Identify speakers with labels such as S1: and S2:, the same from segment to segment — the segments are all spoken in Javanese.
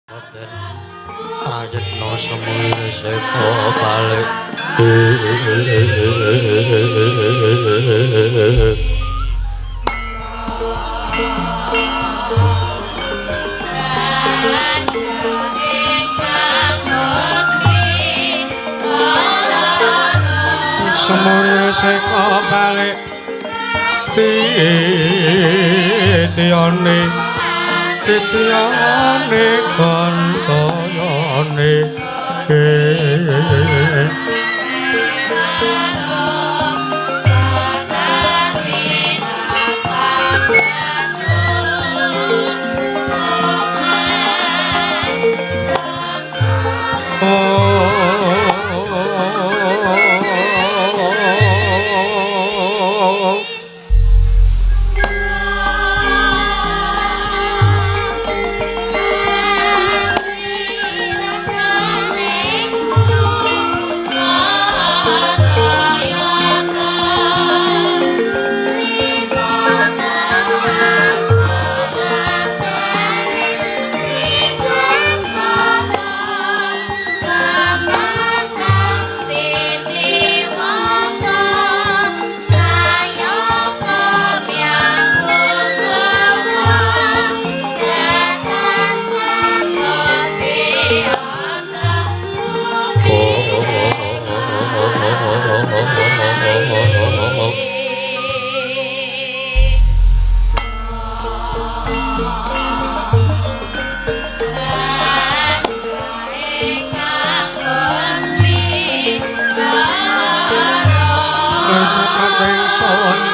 S1: Raden Prayitna Semuri Seka balik. Semuri seka balik titiyane titiyane kantayane.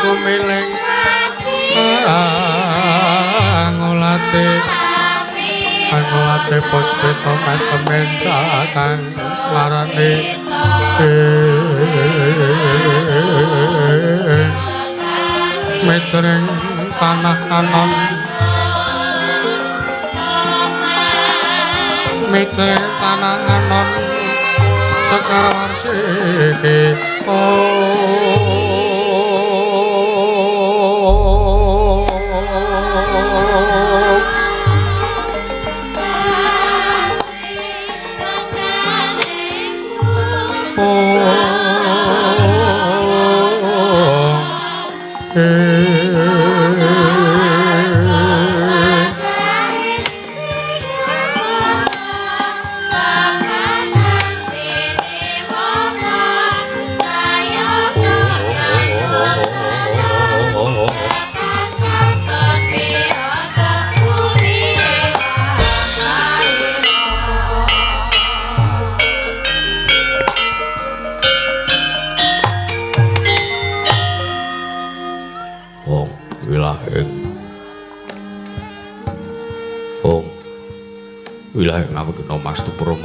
S1: Tumiling angolate angolate puspita metemen kang larane mitring tanah anon mitring tanah anon sekar warsiki.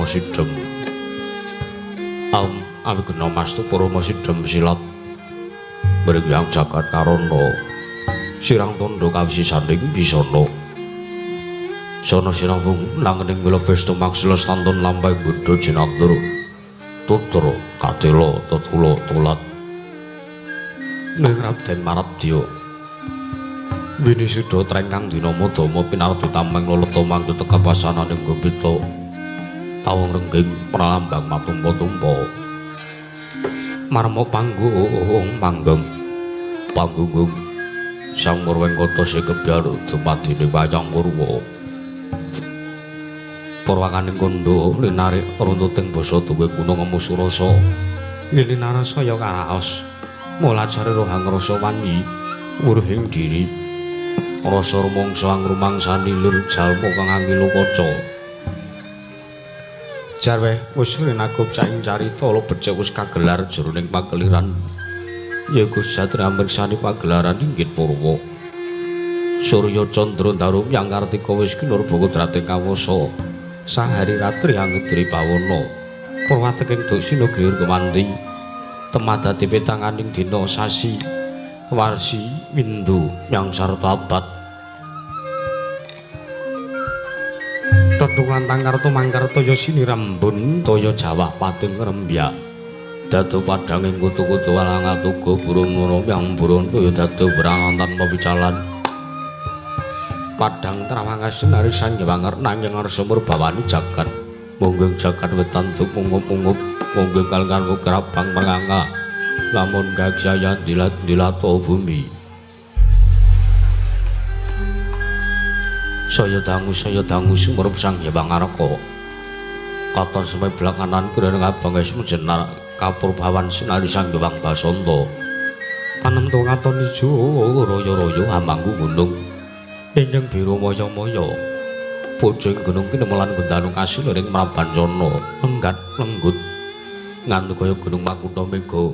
S1: Sidem awigena mastu parama sidem silat mring jagat karana sirang tandha kawisisaning bisana sana sinambung langening wilabesta maksila stantun lampahing buddha jinatur tutra katela tetula tulat ning Raden Marabdya winisuda trengkang dinama dama pinardi tameng laleta manggeta kapasananing gobita tawung rengging pralambang matumpa-tumpa marma panggung panggeng panggunggung sang Murwengkata sekebyar dumadine wayang Purwa purwakaning kandha linarik runtuting basa duwe guna ngemusu rasa linarasa ya karaos mulajare rohang rasa wanyi wuruhing diri rasa rumangsa angrumangsani lir jalma kang angilo kaca. Jarweh wis rinakup caing carita lo becik wis kagelar jroning pageliran yaiku satria mriksani pagelaran inggit purwa Surya Candra Daru yang Kartika wis kinurba kodrate kawasa sahari ratri angedri bawana purwateking duksina giyur kemanti temadati petanganing dina sasi warsi windu yang sarta abad Tetung lantang karto mangkarto ya sinirambun toya jawah pating rembyak dadu padanging kutu-kutu walang atuga burung nura yang burung toya dadu berangan tanpa picalan Padhang trawangas sinari Sang Hyang nanging ngarsa murbawani jagat. Mungging jagat wetan duk mungup-mungup, mungging kalngan kerabang merangga. Lamun gagjaya dilat-dilata bumi. Saya dangu sumrup Sang Hyang Ngarka. Katon sampe belakanan kirang abang es menjenar kapurbawan sinari Sang Hyang Basanta. Tanem to katon ijo royo-royo hamangku gunung. Ingkang biru maya-maya. Pojok gunung kinemelan gendanu kasilir ing Mrabancana lenggat lenggut ngantu kaya gunung Makutha Mega.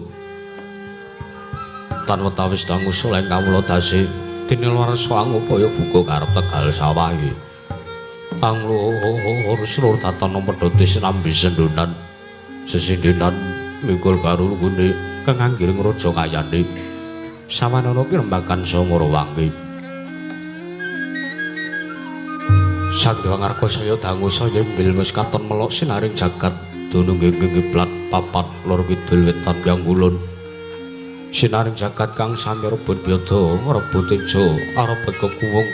S1: Tan wetawis dangu saleh kawula dase dene warsa angupaya buka karep Tegal sawahe. Anglur slur tatana pedhote sinambi sendonan sesindenan mikul karo lugune kang anggiring raja kayane. Sawanana pirembagan samara wangke. Sang Hyang Ngarka saya dangu saya inggil wis katon melok sinaring jagat dunung ingkang kiblat papat lor kidul wetan yang kulon. Sinaring jagat kang sami rebut byada rebut teja arebut kekuwung.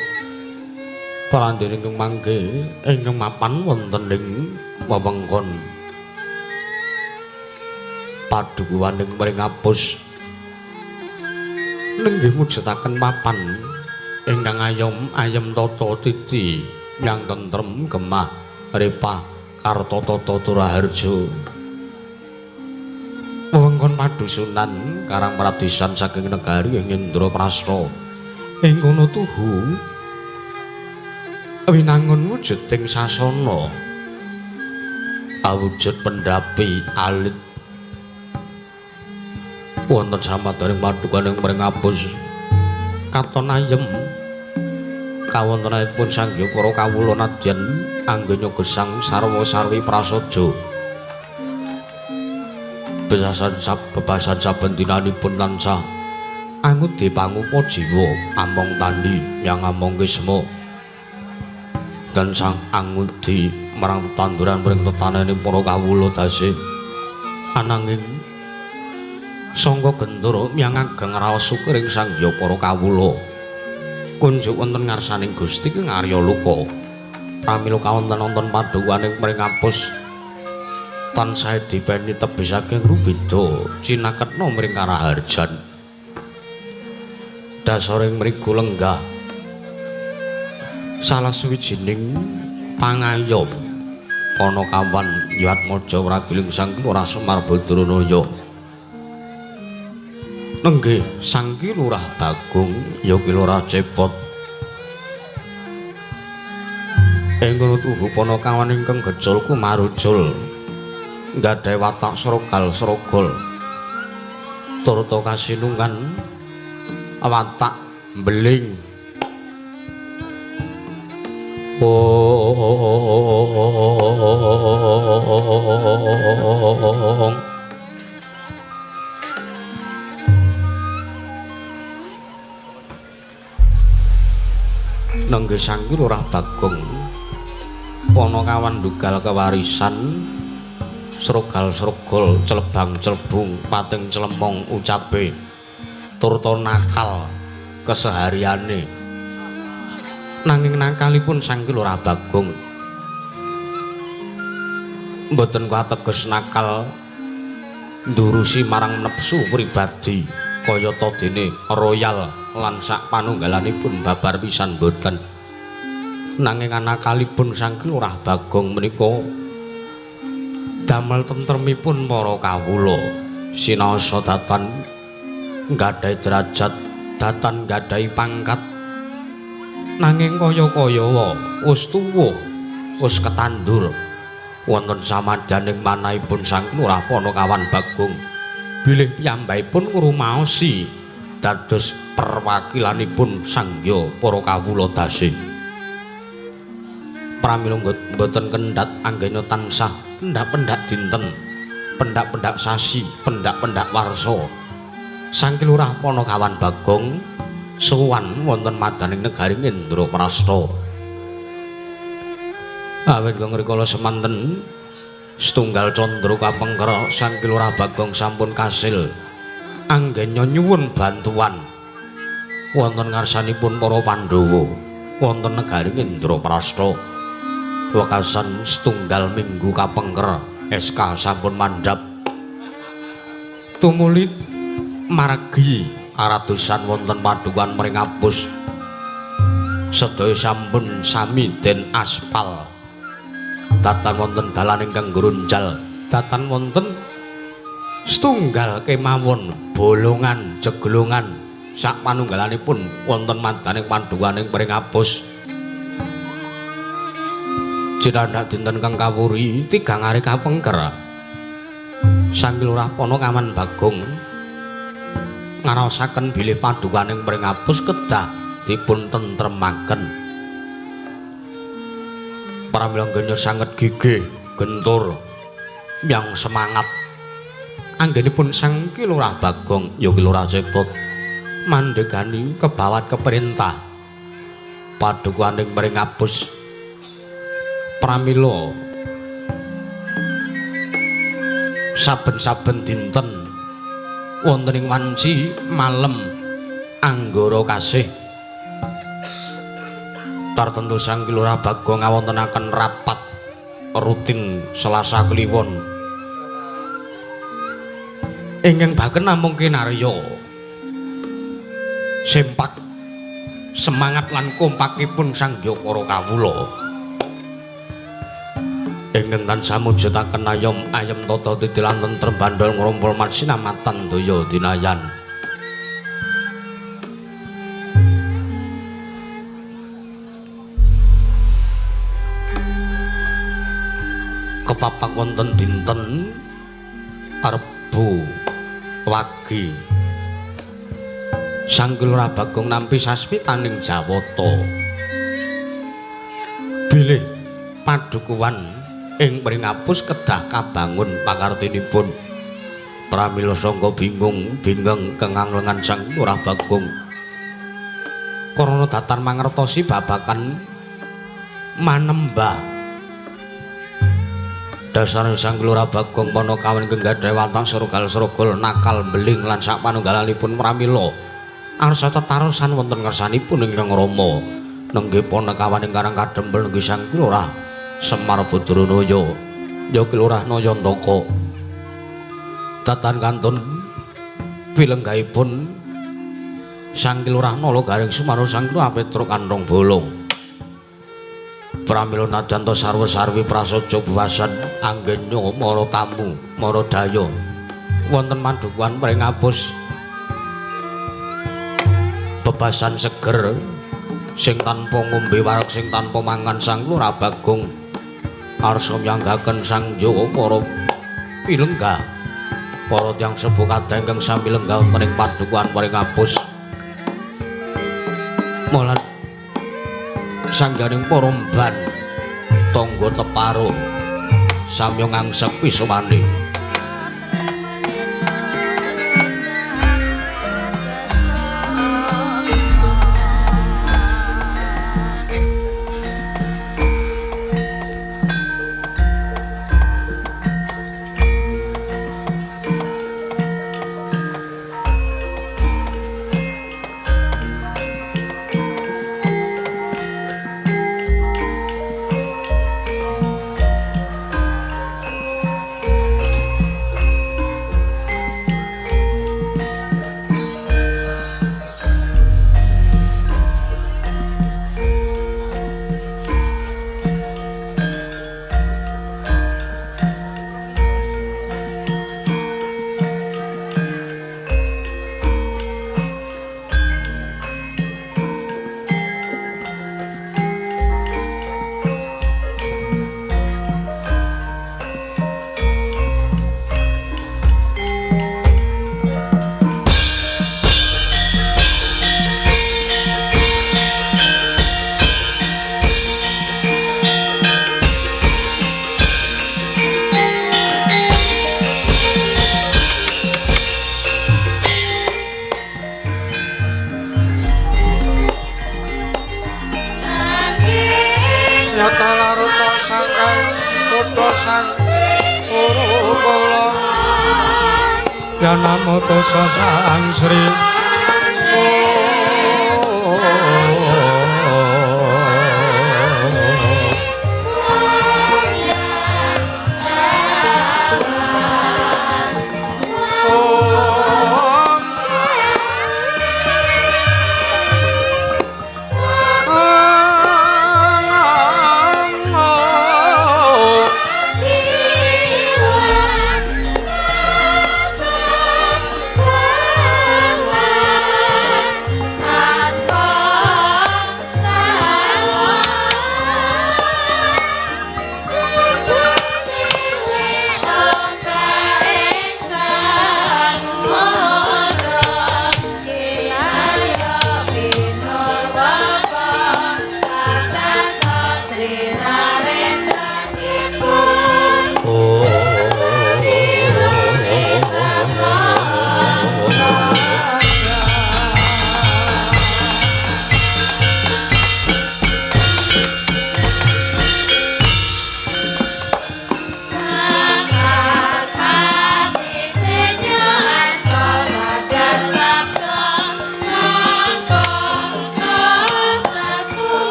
S1: Parandene ingkang mangke ingkang mapan wonten ing wewengkon padukuhan ing Pringapus. Nenggih mujudaken papan ingkang ayom ayem tata titi yang tentrem gemah repah karta tata turaharja. Wewengkon padusunan Karang Pradesan saking negari Indraprasta. Ing kono tuhu winangun wujuding sasana awujud pendapi alit wonten samadhaning padukaning Pringapus. Katon ayem kawontenanipun Sang Hyang para kawula nadyan anggenya gesang sarwa sarwi prasaja. Bebasan saben dinanipun tansah angudi pangupa jiwa among tani yang among kisma. Dan sang angudi marang tetanduran mring tetanene para kawula dase. Ananging sangga gentur miyang ageng raos syukuring Sang Hyang para kawula. Kunjuk wonten ngarsaning Gusti Kang Arya Loka. Pramila kawonten wonten padukaning Pringapus tansah dipeni tebih saking rubeda cinaketna mring karaharjan. Dasaring mriku lenggah salah suwijining pangayom Panakawan Yatmaja Wragiling Sang Lurah Semar Badranaya. Nenggih Sang Ki Lurah Bagong ya Ki Lurah Cepot. Ing kono tuhu Panakawan ingkang gejol kumarucul nggadhahi watak srogal srogol turta kasinungan watak mbeling. Ong nenggih Sang Ki Lurah Bagong Panakawan ndugal kewarisan srogal srogol celebang celebung pating celemong ucape turta nakal kesehariane. Nanging nakalipun Sang Ki Lurah Bagong mboten kateges nakal ndurusi marang nepsu pribadi kayata dene royal lan sak panunggalanipun babar pisan mboten. Nanging anakalipun Sang Ki Lurah Bagong menika damel tentremipun para kawula sinaosa datan nggadahi derajat datan nggadahi pangkat. Nanging kaya-kaya wis tuwa wis ketandur wonten samadyaning manahipun Sang Lurah Panakawan Bagong bilih piyambakipun ngrumaosi dados perwakilanipun Sang Hyang para kawula dase. Pramila mboten kendhat anggena tansah pendak-pendak dinten, pendak-pendak sasi, pendak-pendak warsa. Sang Ki Lurah Panakawan Bagong sowan wonten madaning negari Indraprasta. Awit rikala semanten setunggal candra kapengker Sang Ki Lurah Bagong sampun kasil anggenya nyuwun bantuan wonten ngarsanipun para Pandhawa. wonten negari Indraprasta. Wekasan setunggal minggu kapengker SK sampun mandhap. Tumuli margi aradosan wonten padukuhan Pringapus. Sedaya sampun sami den aspal. Datan wonten dalan ingkang grunjal, datan wonten setunggal kemawon bolongan jeglongan sak panunggalanipun wonten madaning padukuhan ing Pringapus. Cinandak dinten kang kawuri tigang ari kapengker. Sang Lurah Ponokawan Bagong ngaraosaken bilih padukuhan ing Pringapus kedah dipun tentremaken. Pramila anggenya sanget gigih, gentur, yang semangat. Anggenipun Sang Ki Lurah Bagong ya Ki Lurah Cepot mandhegani kebawat keperintah padukuhan ing Pringapus. Pramila saben-saben dinten wonten ing wanci malem anggara kasih tartemtu Sang Ki Lurah Bagong ngawontenaken rapat rutin Selasa Kliwon ingkang baken namung kinarya sempak semangat lan kompakipun sang hyang para kawula ingkang tansah mujudaken ayom ayem tata titi lan tentrem bandhol ngrumpul masinamatan daya dinayan. Kepapak wonten dinten Rebo Wage Sang Ki Lurah Bagong nampi sasmitaning jawata bilih padukuhan ing Pringapus kedah kabangun pakartinipun. Pramila sangka bingung bingeng kenganglengan Sang Lurah Bagong karana datan mangertosi babagan manembah. Dasare Sang Lurah Bagong Ponokawan ingkang gadhahi watak srugal-srugul nakal beling lan sak panunggalanipun pramila arsa tetarosan wonten ngersanipun ingkang rama nenggih Ponokawan ingkang kadhempel nenggih Sang Ki Lurah Semar Badranaya ya Ki Lurah Nayantaka. Datan kantun pilenggahipun Sang Ki Lurah Nala Garing Sumarno Sang Ki Lurah Petruk Kanthong Bolong. Pramila nadyan ta sarwa-sarwi prasaja buwasan anggenya mara tamu mara daya wonten mandukuhan Pringapus bebasan seger sing tanpa ngombe wareg sing tanpa mangan Sang Lurah Bagong arsa nyanggaken sang hyang para pilenggah para tiyang sepuh kathah ingkang sami lenggah wonten ing padukuhan Pringapus. Molan sangganing para mban tangga teparo samya ngangsek pisowane.
S2: Nyata laruta sangkang kutha sang Guru kula.
S1: Ya namo tassa sang Sri.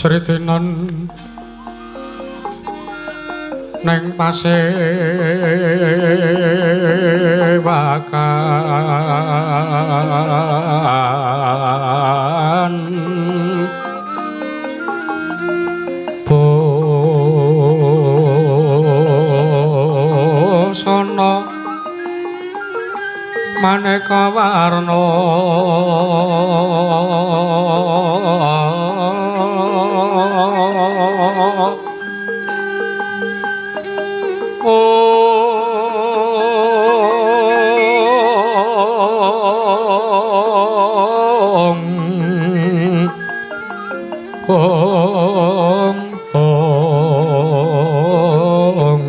S2: Sritinan neng pasewakan busana maneka warna ong ong ong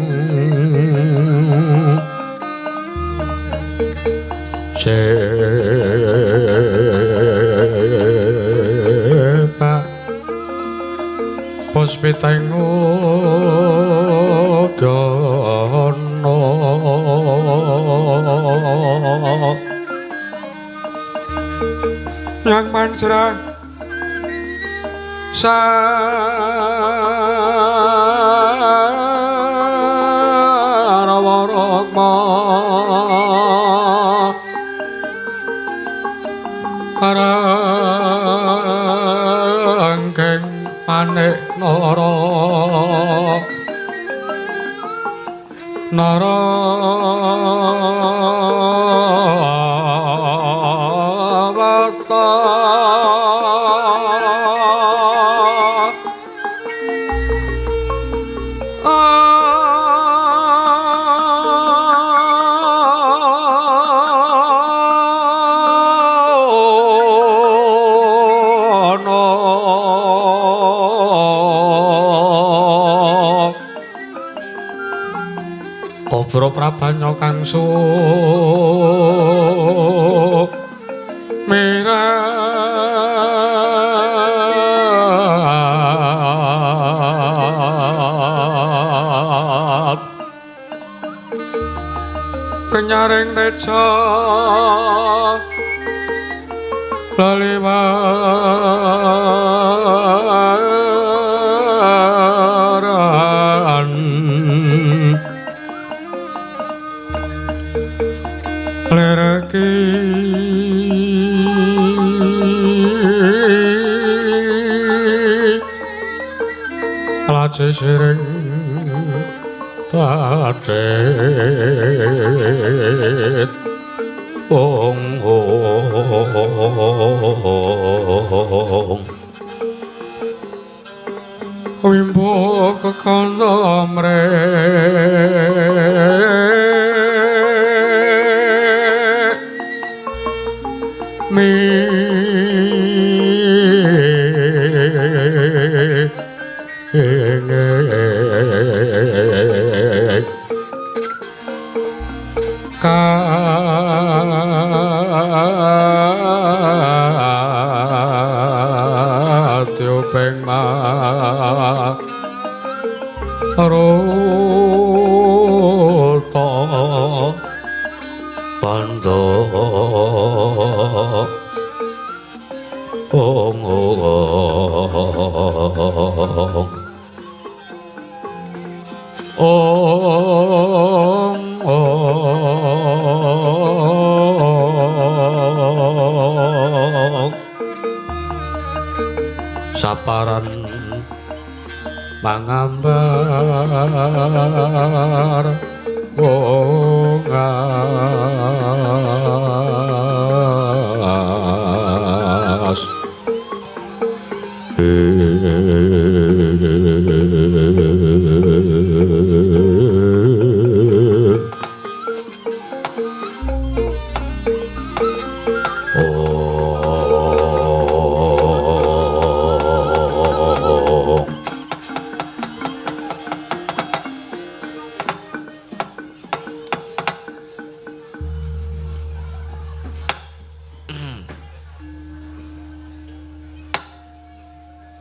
S2: sepak puspiteng udana yang manjra sarawarokma arangkeng manik nara nara wata Obro prabanya kang sumirat kenyaring teja laliwaran lereki laje siring tatit ong ong wimbo kekanda mre mi katyuping maruta
S1: bandha ong ong ong saparan mangambar wongas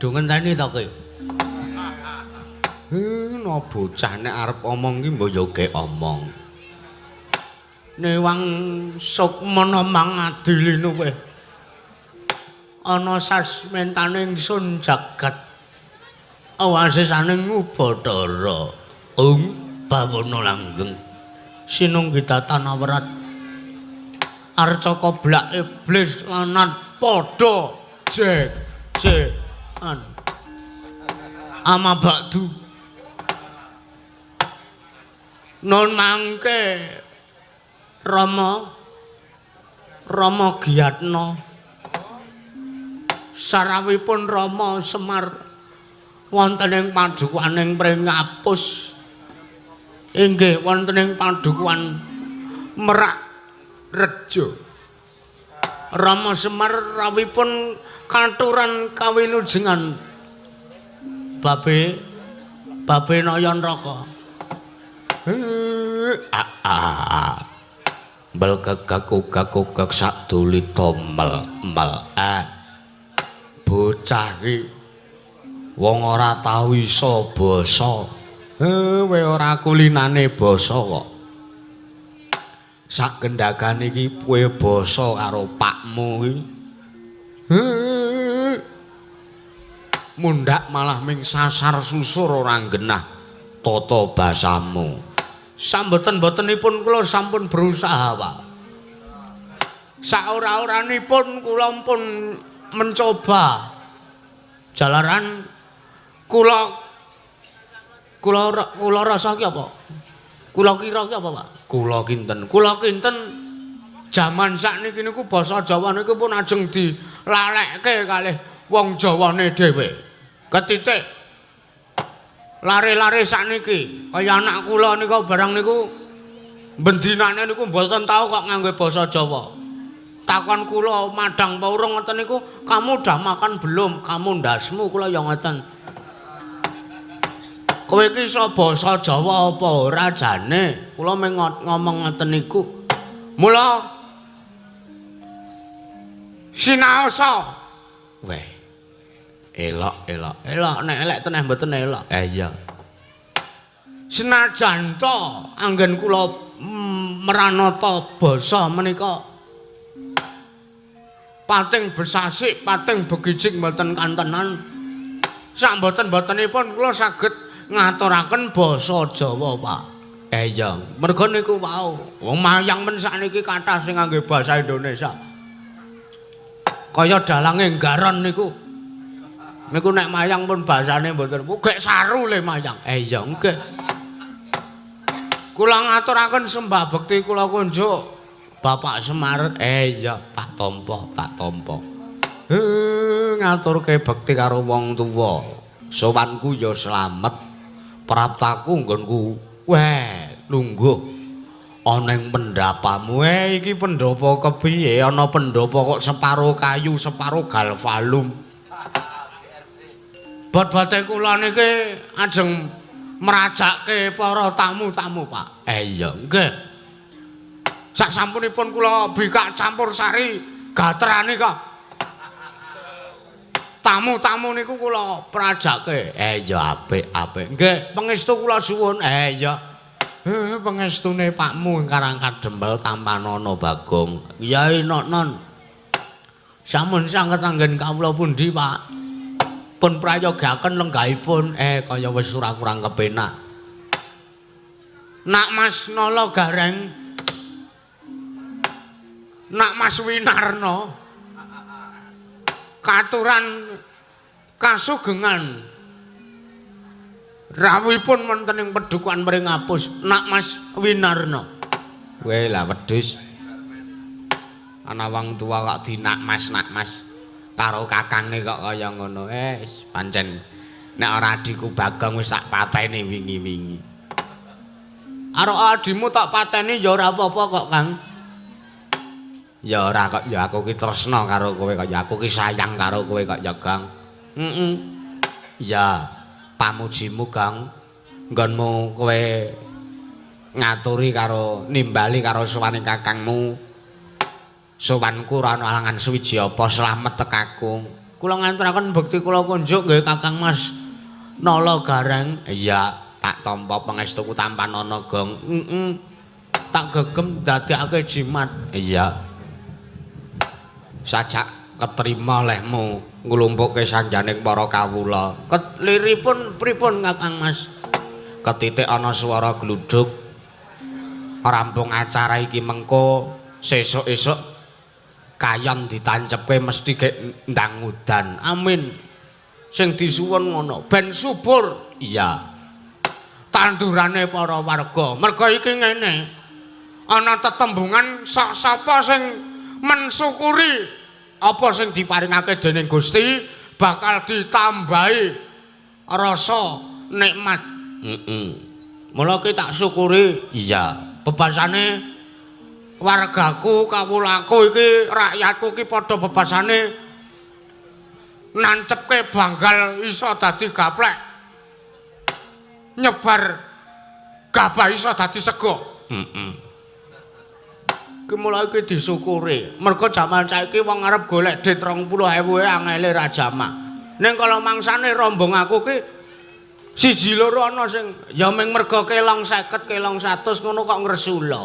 S1: Do ngenteni to kowe? No bocah nek arep omong ki mbok yo gek omong. Newang sukmana mangadili luwih. Ana sasmentane ingsun jagat. Awasisaning Bathara. Ung bawana langgeng. Sinunggidatan awrat. Arca koblak iblis lanat padha jek jekan. Ama bakdu. Nun mangke Rama Rama Giyatna sarawipun Rama Semar wonten ing padukuhaning Pringapus inggih wonten ing padukuhan Merak Rejo. Rama Semar rawipun katuran kawilujengan babe babe Nayanraka. Bel gagak gagak sak dulita mel mel. Bocah iki wong ora tau iso basa. Kowe ora kulinane basa kok. Sak gendagane iki kowe basa karo pakmu iki. Mundhak malah ming sasar susur ora genah tata basamu. Samboten-botenipun kula sampun berusaha, Pak. Saora-oranipun kula pun mencoba. Jalaran kula kula kula rasa ki apa? Kula kira ki apa, Pak? Kula kinten. Kula kinten jaman sakniki niku basa Jawa niku pun ajeng dilalekke kalih wong Jawane dhewe. Ketitik. Lare-lare sakniki kaya anak kula nika barang niku bendinane niku mboten tau kok ngangge basa Jawa. Takon kula madang apa urung ngoten niku, kamu udah makan belum? Kamu ndasmu kula ya ngoten. Kowe iki iso basa Jawa apa ora jane? Kula mung ngomong ngoten niku. Mula sinaosa. Weh. Elok, elok. Elok nek elek teneh mboten elok. Iya. Senajan to anggen kula meranata basa menika pating besasik, pating begijik mboten kantenan. Sak mboten-mbotenipun kula saged ngaturaken basa Jawa, Pak. Iya, merga niku wau. Wong mayang men sakniki kathah sing ngangge basa Indonesia. Kaya dalange Garon niku. Niku nek mayang pun basane mboten. Gek saru le mayang. Iya, nggih. Kula ngaturaken sembah bekti kula kunjuk Bapak Semar. Iya, tak tampa, tak tampa. Ngaturke bekti karo wong tuwa. Sowanku ya slamet. Praptaku nggonku. Weh, lungguh ana ing pendapamu. Iki pendhapa kepiye? Ana pendhapa kok separo kayu, separo galvalum. Bot-bote kula niki ajeng mrajake para tamu-tamu, Pak. Iya, nggih. Sak sampunipun kula bikak campur sari gatrane kok. Tamu-tamu niku kula prajake. Iya, apik, apik. Nggih, pangestu kula suwun. Iya. Pangestune pakmu ing Karang Kadempel tampanana Bagong. Yai Nonon. Sampun sanget anggen kawula pundi, Pak? Pun prayogaken lenggahipun kaya wis ora kurang kepenak. Nak Mas Nala Gareng, Nak Mas Winarno katuran kasugengan rawuhipun wonten ing pedukuhan Pringapus. Nak Mas Winarno. Weh lah wedhus. Ana wong tuwa kok dinak Mas, nak Mas. Karo kakangne kok kaya ngono. Pancen nek ora adhiku Bagong wis tak pateni wingi-wingi. Arok adhimu tak pateni ya ora apa-apa kok, Kang. Ya ora kok, ya aku ki tresna karo kowe kok, ya aku ki sayang karo kowe kok ya, Kang. Heeh. Ya, pamujimu, Kang. Nggonmu kowe ngaturi karo nimbali karo sowane kakangmu. Sowanku ora ana alangan suwiji apa slamet tekaku. Kula nganturaken bekti kula kunjuk nggih Kakang Mas Nala Gareng. Iya, tak tampa pangestuku tampanana, Gong. Heeh. Tak gegem dadekake jimat. Iya. Sajak Ketrima lehmu nglumpukke sanjaning para kawula. Keliripun pripun Kakang Mas? Ketitik ana swara gluduk. Rampung acara iki mengko sesuk-esuk kayon ditancepke mesti gek ndang udan. Amin. Sing disuwun ngono, ben subur. Iya. Tandurane para warga. Merga iki ngene. Ana tetembungan sak sapa sing mensyukuri apa sing diparingake dening Gusti bakal ditambahi rasa nikmat. Heeh. Mula ki tak syukuri. Iya. Bebasane wargaku, kawulaku iki, rakyatku iki padha bebasane nancepke banggal iso dadi gaplek. Nyebar gabah iso dadi sego. Heeh. Ki mula iki disyukuri. Mergo jaman saiki wong arep golek dhuwit 20.000 angele ra jamak. Ning kala mangsane rombong aku ki siji loro ana sing ya ming mergo kelong 50, kelong 100 ngono kok ngresula.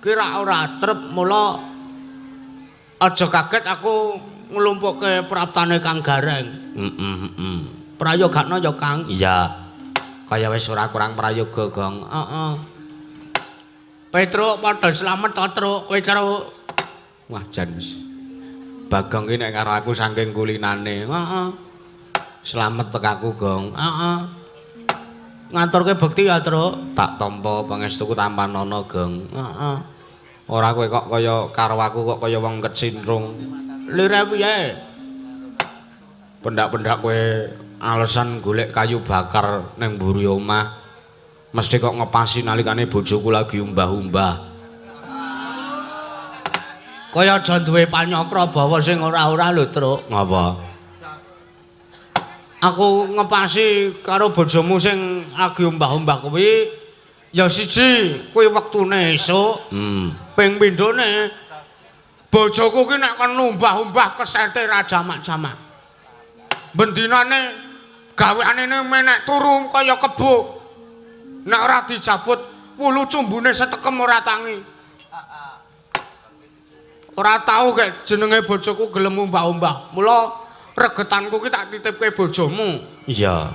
S1: Ki ra ora trep, mula aja kaget aku nglumpukke praptane Kang Gareng. Heeh, heeh. Prayogakno ya Kang. Iya. Kaya wis ora kurang prayoga, Gong. Heeh. Petruk padha slamet to, Truk. Kowe karo wah jan wis. Bagong ki nek karo aku saking kulinane. Heeh. Slamet tek aku, Gong. Heeh. Ngaturke bekti ya, Truk. Tak tampa pangestuku tampanana, Gong. Heeh. Ora kowe kok kaya karo aku kok kaya wong kecintrung. Lire piye? Pendak-pendak kowe alasan golek kayu bakar ning mburi omah. Mesti kok ngepasi nalikane bojoku lagi umbah-umbah. Kaya aja duwe panyakra bawa sing ora-ora lho, Truk. Ngapa? Aku ngepasi karo bojomu sing lagi umbah-umbah kuwi ya siji kuwi wektune esuk. Ping pindhone bojoku ki nek kon umbah-umbah kesete ra jamak-jamak. Bendinane gaweane menek turu kaya kebo. Nek ora dijabut wulu cumbune setekem ora tangi. Ora tau kek jenenge bojoku gelem umbah-umbah. Mula regetanku ki tak titipke bojomu. Iya.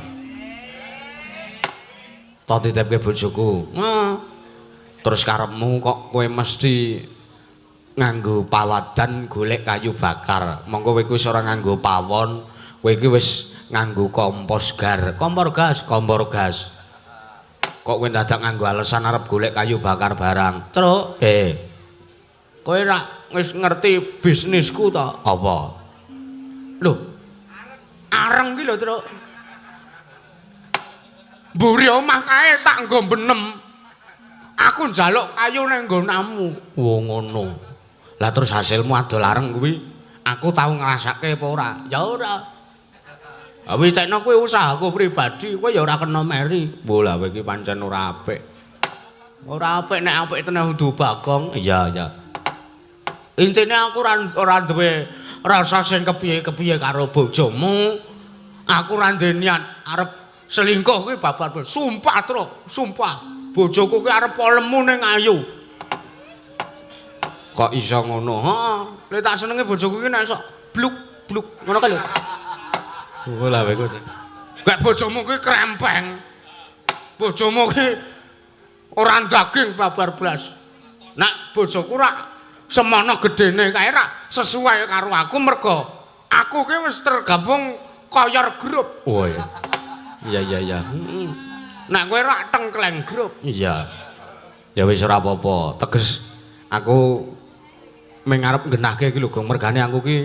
S1: Tak titipke bojoku. Heeh. Terus karepmu kok kowe mesti nganggo pawadan golek kayu bakar. Monggo kowe wis ora nganggo pawon, kowe iki wis nganggo kompos gar, kompor gas, kompor gas. Kok kowe dadak nganggo alasan arep golek kayu bakar barang. Truk, kowe ra wis ngerti bisnisku to? Apa? Lho. Areng ki lho, Truk. Mburi omah kae tak nggo benem. Aku njaluk kayu ning nggonamu. Oh ngono. Lah terus hasilmu adol areng kuwi aku tau ngrasake apa ora? Ya ora. Witekno kuwi usahaku pribadi, kowe ya ora kena meri. Mbok lah kowe iki pancen ora apik. Ora apik nek apik tenan kudu Bagong. Iya, iya. Intine aku ora duwe rasa sing kepiye-kepiye karo bojomu. Aku ora duwe niat arep selingkuh kuwi babar. Sumpah, Truk, sumpah. Bojoku kuwi arep lemu ning ayu. Kok iso ngono? Heeh. Lek tak senenge bojoku iki nek iso bluk-bluk ngono kae lho. Oh lah kowe. Gak bojomu kuwi krempeng. Bojomu kuwi ora daging babar blas. Nek bojoku rak semono gedene kae rak sesuai karo aku mergo aku ki wis tergabung koyor grup. Oh iya. Iya iya iya. Heeh. Nek kowe rak tengkleng grup. Iya. Ya wis ora apa-apa. Teges aku ming arep nggenahke iki lho Gong, mergane aku ki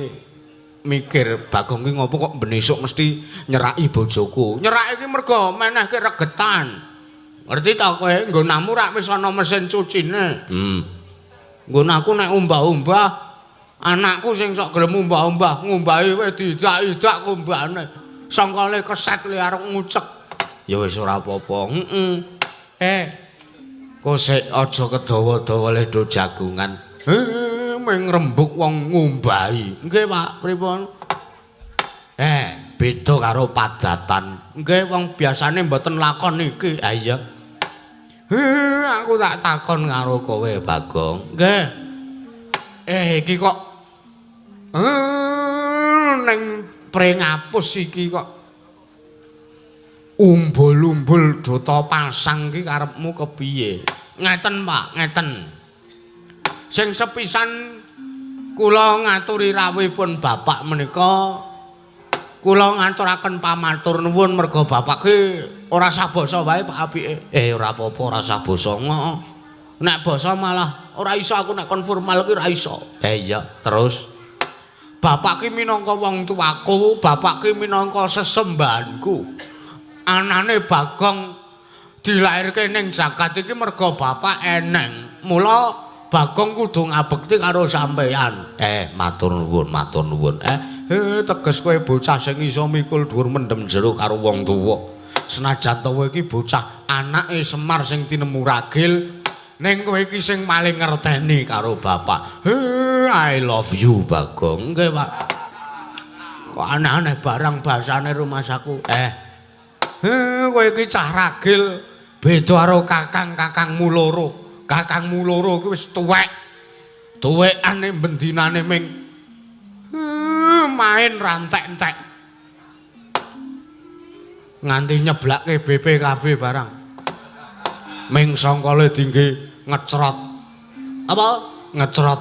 S1: mikir Bagong ki ngopo kok ben esuk mesti nyeraki bojoku. Nyeraki ki mergo menehke regetan. Ngerti ta kowe nggonamu rak wis ana mesin cucine. Nggon aku nek umbah-umbah anakku sing sok gelem umbah-umbah ngumbahi wis diidak-idak kumbahane. Sangkale keset le arep ngucek. Ya wis ora apa-apa. Heeh. Kok sik aja kedawa-dawa le do jagungan. Ming rembug wong ngumbahi. Nggih, Pak, pripun? Beda karo padatan. Nggih, wong biasane mboten lakon iki. Ha iya. Aku tak takon karo kowe, Bagong. Nggih. Iki kok Ning Pringapus iki kok umbul-umbul dota pasang ki karepmu kepiye? Ngeten, Pak, ngeten. Sing sepisan kula ngaturi rawuhipun bapak menika, kula ngaturaken pamatur nuwun merga bapak ki ora sah basa wae Pak apike. Ora apa-apa, ora sah basa. Nek basa malah ora iso aku, nek kon formal ki ora iso. Iya, terus bapak ki minangka wong tuaku, bapak ki minangka sesembahanku. Anane Bagong dilairke ning jagat iki merga bapak eneng. Mula Bagong kudu ngabekti karo sampeyan. Matur nuwun, matur nuwun. Teges kowe bocah sing iso mikul dhuwur mendem jero karo wong tuwa. Senajan to kowe iki bocah anake Semar sing tinemu ragil, ning kowe iki sing paling ngerteni karo bapak. I love you, Bagong. Nggih, Pak. Kok aneh-aneh barang bahasane rumasaku. Kowe iki cah ragil beda karo kakang-kakangmu loro. Kakangmu loro kuwi wis tuwek. Tuwekane bendinane ming main rantek-entek. Nganti nyeblake BPKB barang. Ming sangkale dingge ngecrot. Apa? Ngecrot.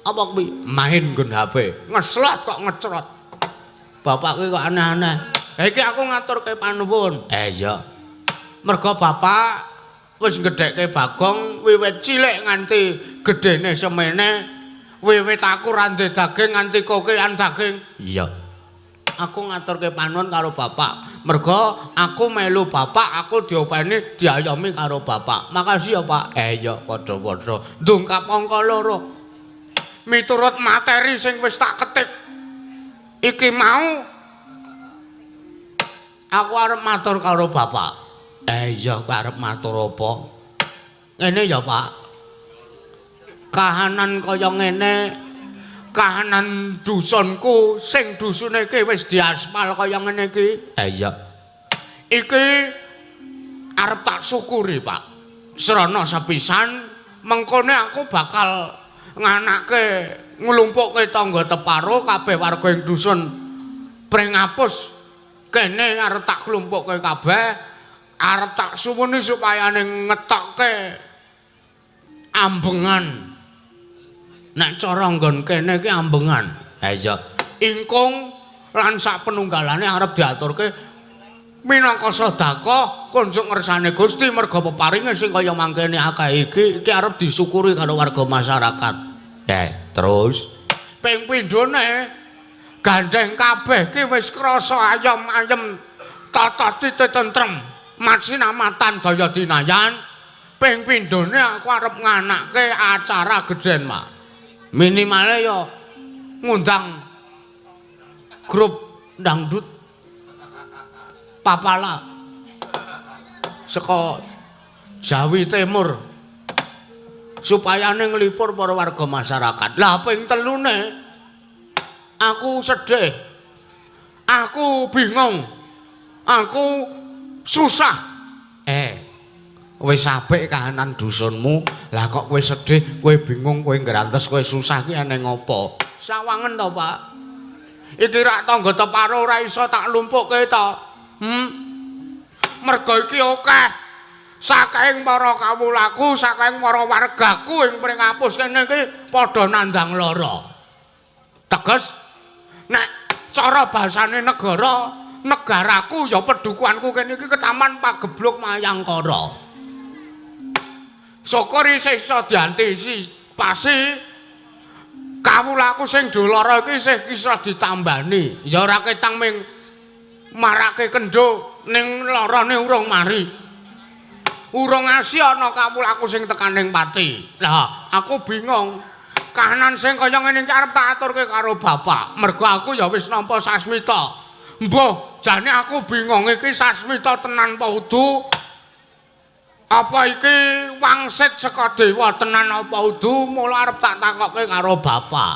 S1: Apa kuwi? Main nggon HP. Ngeslot kok ngecrot. Bapak kuwi kok aneh-aneh. Iki aku ngaturke panuwun. Iya. Merga bapak wis ngedhekke Bagong wiwit cilik nganti gedene semene, wiwit aku ra ndek daging nganti kokean daging. Iya. Aku ngaturke panuwun karo bapak. Merga aku melu bapak, aku diopeni, diayomi karo bapak. Makasih ya, Pak. Iya, padha-padha. Ndungkap angka 2. Miturut materi sing wis tak ketik iki mau, aku arep matur karo bapak. Iya, kowe arep matur apa? Ngene ya, Pak. Kahanan kaya ngene, kahanan dusunku sing dusune iki wis diaspal kaya ngene iki. Iya. Iki arep tak syukuri, Pak. Srana sepisan mengkone aku bakal nganake nglumpukke tangga teparo kabeh warga ing dusun Pringapus kene arep tak klumpukke kabeh, arep tak suwuni supaya ngetokke ambengan. Nek cara nggon kene iki ambengan. Iya. Ingkung lan sak penunggalane arep diaturke minangka sedekah kunjuk ngersane Gusti merga peparinge sing kaya mangkene akeh iki, iki arep disyukuri karo warga masyarakat. Terus ping pindhone gandeng kabeh ki wis krasa ayem-ayem, tata titi tentrem, matsinamatan daya dinayan. Ping pindhone aku arep nganake acara gedhen, Pak. Minimale ya ngundang grup dangdut Papala saka Jawi Timur supaya nglipur para warga masyarakat. Lah ping telune aku sedih, aku bingung, aku susah. Wis apik kahanan dusunmu, lah kok kowe sedih, kowe bingung, kowe ngrantes, kowe susah ki eneng apa? Sawangen to, Pak. Iki rak tangga teparo ora iso tak lumpukke to. Merga iki akeh. Saking para kawulaku, saking para wargaku ing Pringapus kene iki padha nandang lara. Teges nek cara basane negara, negaraku ya pedukuhanku kene iki ketaman Pagebluk Mayangkara. Syukur isih iso diantisipasi, kawulaku sing do lara iki isih iso ditambani. Ya ora ketang ming marake kendho ning larane urung mari. Urung asi ana kawulaku sing tekan ning pati. Lah, aku bingung. Kahanan sing kaya ngene iki arep tak aturke karo bapak. Mergo aku ya wis nampa sasmita. Mbuh, jane aku bingung iki sasmita tenan apa udu? Apa iki wangsit saka dewa tenan apa udu? Mula arep tak takokke karo bapak.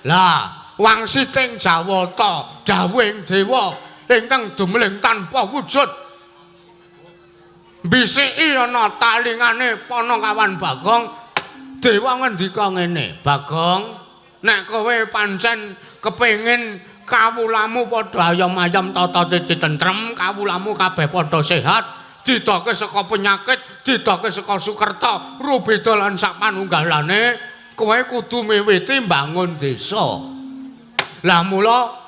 S1: Lah, wangsiting Jawata, dawuhing dewa ingkang dumling tanpa wujud. Bisiki ana talingane Panakawan Bagong. Dewa ngendika ngene, "Bagong, Nek kowe pancen kepengin kawulamu padha ayom-ayom tata titi tentrem, kawulamu kabeh padha sehat, didoke saka penyakit, didoke saka sukerta, rubeda lan sak panunggalane, kowe kudu miwiti mbangun desa. Lah mula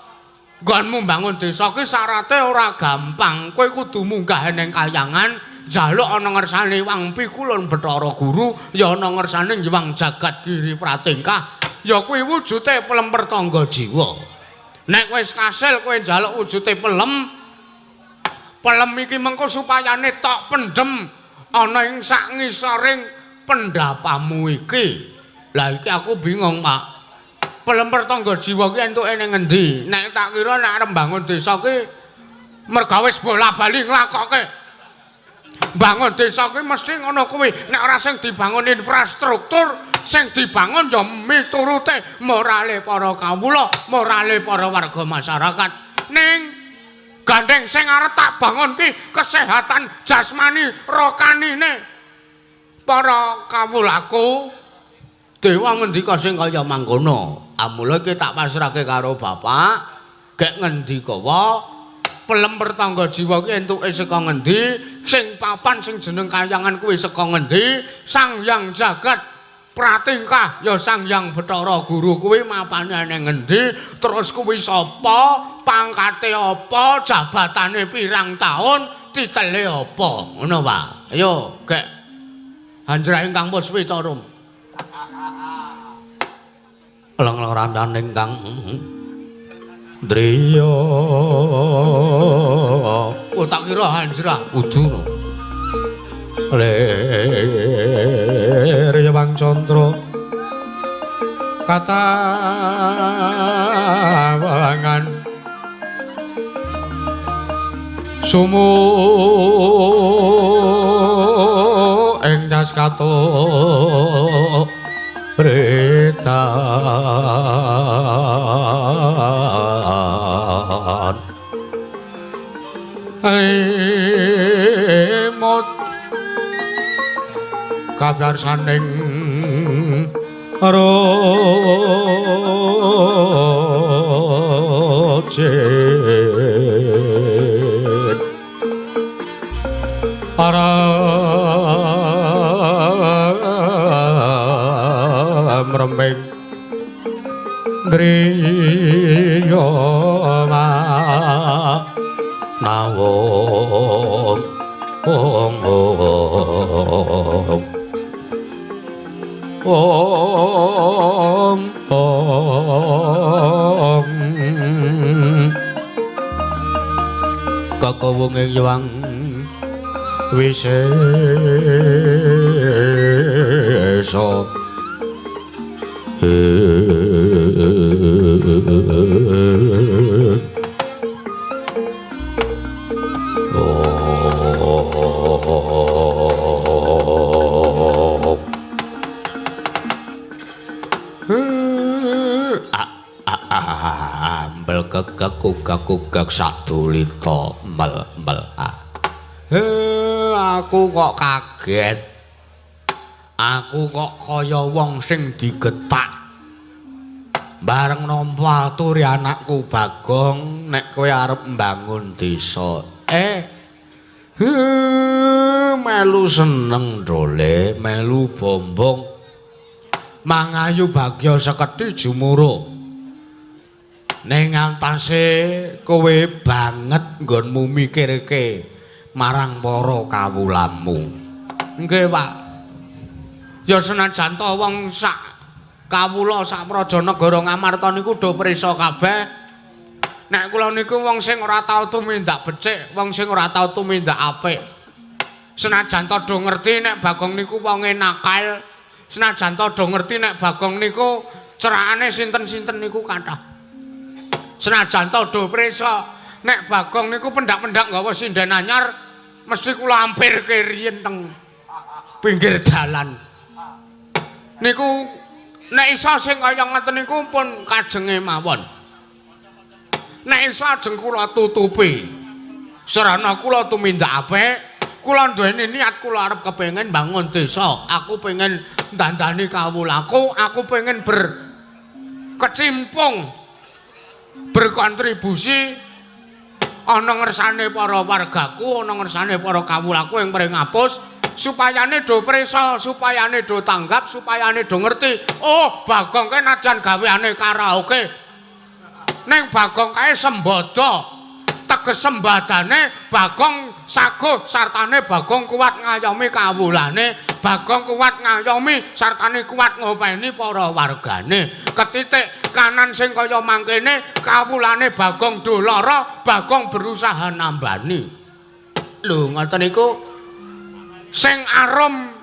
S1: nggonmu mbangun desa ki syarate ora gampang. Kowe kudu munggah ning kayangan, njaluk ana ngersane Hyang Pikulun Bathara Guru, ya ana ngersane Hyang Jagat Giri Pratingkah, ya kuwi wujude pelem pertangga jiwa. Nek wis kasil kowe njaluk wujude pelem, pelem iki mengko supayane tok pendem ana ing sak ngisoring pendapamu iki. Lah iki aku bingung, Pak. Pelem pertangga jiwa ki entuke ning ngendi? Nek tak kira nek arep mbangun desa ki merga wis bola-bali nglakoke. Bangun desa ki mesti ngono kuwi. Nek ora sing dibangun infrastruktur, sing dibangun ya miturute morale para kawula, morale para warga masyarakat. Ning gandeng sing arep tak bangun ki kesehatan jasmani rokanine para kawulaku. Dewa ngendika sing kaya mangkono. Amula iki tak pasrahke karo bapak, gek ngendika wae pelem pertangga jiwa ki entuke saka ngendi, sing papan sing jeneng kayangan kuwi saka ngendi, Sang Hyang Jagat Pratingkah ya Sang Hyang Bathara Guru kuwi mapane ning ngendi, terus kuwi sapa, pangkate apa, jabatane pirang taun, titele apa, ngono Pak. Ayo gek hanjra ingkang puspita rum. Leng-leng randane ingkang driya. Oh tak kira hanjra kudu no.
S2: Lir Hyang Candra katawangan sumu ing das kato retan emot kabarsaning rojit para mrembeng driya nawung ong ong ong
S1: kakawung ing Hyang
S2: Wisesa.
S1: Ambel kekek kugak-kugak sadulita mel-mel. Aku kok kaget. Aku kok kaya wong sing digetak. Bareng nampa aturi anakku Bagong nek kowe arep mbangun desa. Melu seneng dole, melu bombong. Mangayu bagya sekedhi jumuro. Ning antase kowe banget nggonmu mikirke marang para kawulamu. Nggih, Pak. Ya senajan to wong sak kawula sak praja negara Ngamarta niku do prisa kabeh. Nek kula niku wong sing ora tau tumindak becik, wong sing ora tau tumindak apik. Senajan to do ngerti nek Bagong niku wonge nakal, senajan to do ngerti nek Bagong niku cerakane sinten-sinten niku kathah. Senajan to do prisa nek Bagong niku pendak-pendak nggawa sinden anyar mesti kula ampirke riyin teng pinggir dalan. Niku nek iso sing kaya ngoten niku pun kajenge mawon. Nek iso ajeng kula tutupi. Sarana kula tumindak apik, kula duweni niat kula arep kepengin bangun desa. Aku pengen dandani kawulaku, aku pengen kecimpung berkontribusi ana ngersane para wargaku, ana ngersane para kawulaku ing Pringapus supayane do prisa, supayane do tanggap, supayane do ngerti. Oh, Bagong kae najan gaweane karaoke. Ning Bagong kae sembada. Teges sembadane Bagong saguh sartane Bagong kuat ngayomi kawulane, Bagong kuat ngayomi sartane kuat ngopeni para wargane. Ketitik kanan sing kaya mangkene kawulane Bagong do lara, Bagong berusaha nambani. Lho ngoten niku sing arum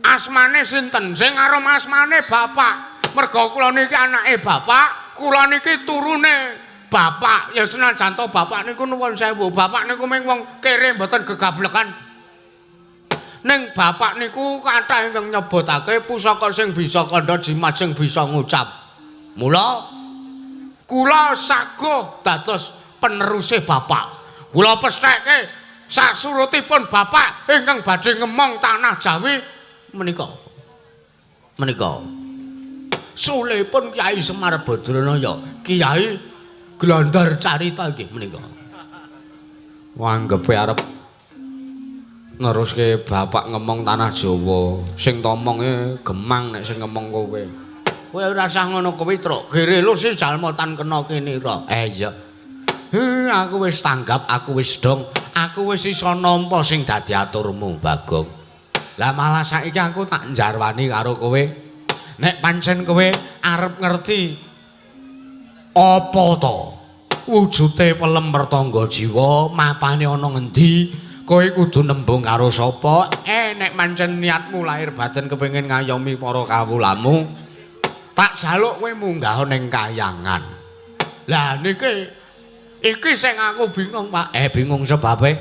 S1: asmane sinten? Sing arum asmane bapak. Merga kula niki anake bapak, kula niki turune bapak. Ya senajan to bapak niku nuwun sewu, bapak niku mung wong kere mboten gegablekan. Ning bapak niku kathah ingkang nyebutake pusaka sing bisa kandha jimat sing bisa ngucap. Mula kula saguh dados peneruse bapak. Kula pestheke sasurutipun bapak ingkang badhe ngemong tanah Jawi menika. Menika sulipun Kyai Semar Badranaya, Kyai Glondor Carita nggih menika. Wanggepe arep neruske bapak ngemong tanah Jawa, sing tomonge gemang nek sing ngemong kowe. Kowe ora usah ngono kuwi, Truk. Gere lu si jalma tan kena kinira. Iya. Aku wis tanggap, aku wis dong, aku wis iso nampa sing dadi aturmu, Bagong. Lah malah saiki aku tak njarwani karo kowe. Nek pancen kowe arep ngerti apa to wujude pelem pertangga jiwa, mapane ana ngendi, kowe kudu nembung karo sapa? Nek pancen niatmu lahir batin kepengin ngayomi para kawulamu, tak jaluk kowe munggah ning kayangan. Lah niki iki sing aku bingung, Pak. Bingung sebabe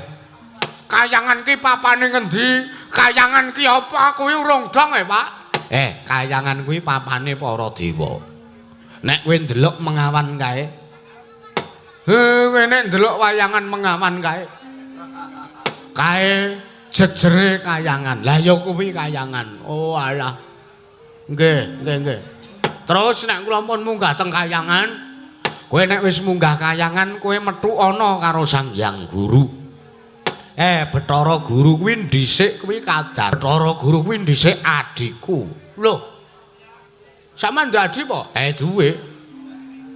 S1: kayangan ki papane ngendi? Kayangan ki apa? Aku urung dong, Pak. Kayangan kuwi papane para dewa. Nek kowe ndelok mengawan kae. Kowe nek ndelok wayangan mengawan kae. Kae jejere kayangan. Lah ya kuwi kayangan. Oh alah. Nggih, nggih, nggih. Terus nek kula pun munggah teng kayangan, kowe nek wis munggah kayangan kowe metu ana karo Sang Hyang Guru. Bathara Guru kuwi dhisik kuwi kadar. Bathara Guru kuwi dhisik adhiku. Lho. Sampeyan duwe adhi apa? Duwe.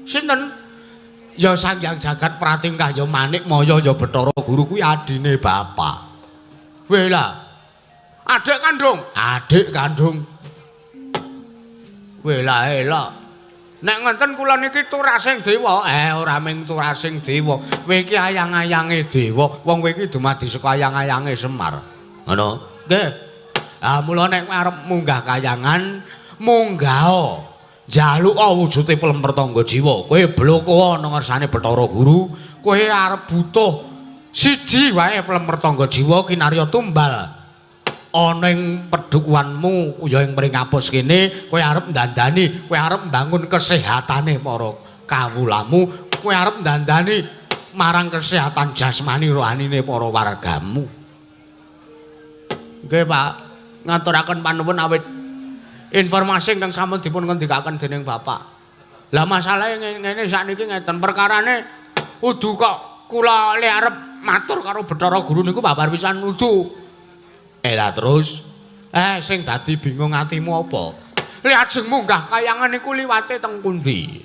S1: Sinten? Ya Sang Hyang Jagat Pratingkah ya Manik Maya ya Bathara Guru kuwi adine bapak. Weh lah. Adik kandung? Adik kandung. Weh lah elok. Nek ngoten kula niki turasing dewa. Ora ming turasing dewa. Kowe iki ayang-ayange dewa. Wong kowe iki dumadi saka ayang-ayange Semar. Ngono? Nggih. Ah mula nek arep munggah kayangan, munggah njaluk wujude pelem pertangga jiwa. Kowe bloko ana ngersane Bathara Guru, kowe arep butuh siji wae pelem pertangga jiwa kinarya tumbal ana ing pedukuhanmu ya ing Pringapus kene, kowe arep ndandani, kowe arep mbangun kesehatane para kawulamu, kowe arep ndandani marang kesehatan jasmani rohanine para wargamu. Nggih, Pak, ngaturaken panuwun awit informasi ingkang sampun dipun ngendikaken dening Bapak. Lah masalahe ngene sakniki ngeten perkarane udu kok kula le arep matur karo Bathara Guru niku babar pisan udu. Lah terus sing dadi bingung atimu apa? Le ajeng munggah kayangan niku liwate teng pundi?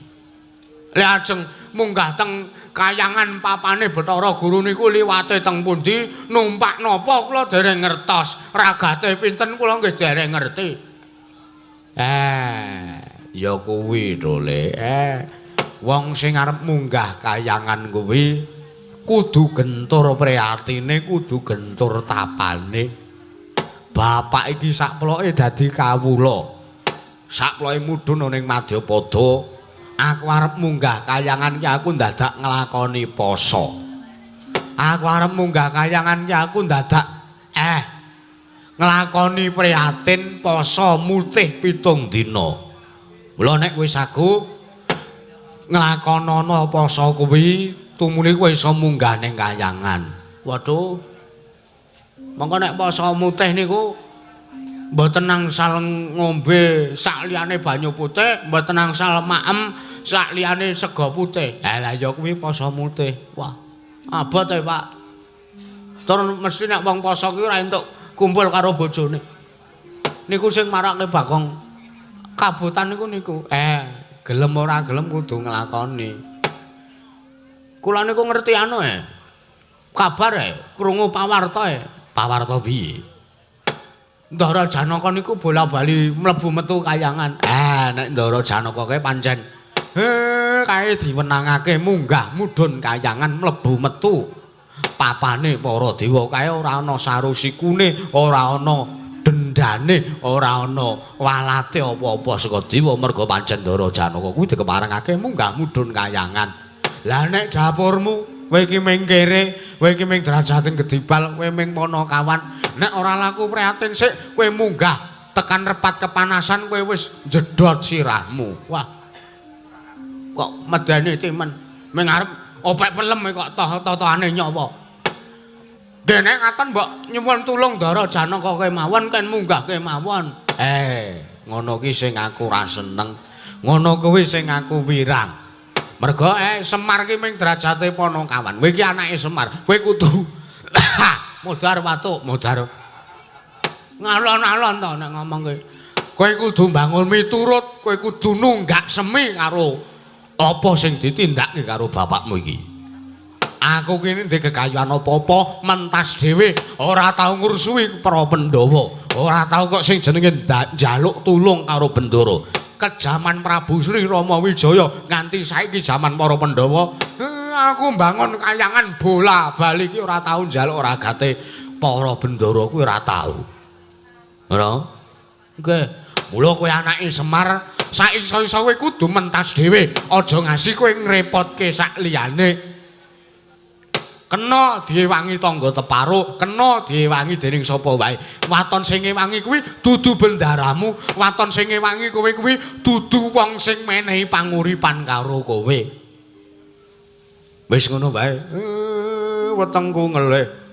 S1: Le ajeng munggah teng kayangan papane Bathara Guru niku liwate teng pundi? Numpak napa kula dereng ngertos. Ragate pinten kula nggih dereng ngerti. Ya kuwi to, Le. Wong sing arep munggah kayangan kuwi kudu gentur priatine, kudu gentur tapane. Bapak iki sakploke dadi kawula. Sakploke mudhun ning Madyapada, aku arep munggah kayangan ki aku ndadak nglakoni poso. Aku arep munggah kayangan ki aku ndadak nglakoni prihatin poso mutih 7 dina. Mula nek kowe sagu nglakonana poso kuwi, tumuli kowe iso munggah ning kayangan. Waduh. Mongko nek poso mutih niku Mboten angsal ngombe sak liyane banyu putih, mboten angsal maem sak liyane sega putih. Ha lah ya kuwi poso mutih. Wah, abot e, Pak. Tur mesti nek wong poso kuwi ora entuk kumpul karo bojone. Niku sing marake Bagong kabotan niku niku. Gelem ora gelem kudu nglakoni. Kula niku ngerti anu e. Kabar e, krungu pawarta e. Pawarta piye? Ndara Janaka niku bola-bali mlebu metu kayangan. Nek Ndara Janaka kae pancen kae diwenangake munggah mudhun kayangan mlebu metu. Papane para dewa kae ora ana sarusikune, ora ana dendane, ora ana walate apa-apa saka dewa merga pancen Ndara Janaka kuwi dikeparengake munggah mudhun kayangan. Lah nek dapurmu kowe iki ming kere, kowe iki ming derajating gedibal, kowe ming panakawan, nek ora laku prihatin sik kowe munggah tekan repat kepanasan kowe wis jedhot sirahmu. Wah. Kok medeni timen. Ming arep opek pelem kok toh-tohane nyawa. Dene ngaten mbok nyuwun tulung Ndara Janaka kemawon ken munggah kemawon. Ngono ki sing aku ora seneng. Ngono kuwi sing aku wirang. Merga Semar ki ming derajate panakawan. Kowe iki anake Semar. Kowe kudu modar watuk, modar. Ngalon-alon to nek ngomong kowe. Kowe kudu mbangun miturut, kowe kudu nunggak semi karo apa sing ditindakake karo bapakmu iki. Aku kene ndek kekayaan apa-apa, mentas dhewe, ora tau ngrusuhi para Pandhawa, ora tau kok sing jenenge njaluk tulung karo Bendara. Kejaman Prabu Sri Rama Wijaya nganti saiki jaman para Pandhawa, aku mbangun kayangan bola bali iki ora tau njaluk ragate para Bendara kuwi ora tau. Ngono? Nggih. Mula kowe anake Semar, sak iso-iso kowe kudu mentas dhewe, aja ngasi kowe ngrepotke sak liyane. Kena diewangi tangga teparo, kena diewangi dening sapa wae. Waton sing ngewangi kuwi dudu bendaramu, waton sing ngewangi kowe kuwi dudu wong sing menehi panguripan karo kowe. Wis ngono wae. Wetengku ngelih.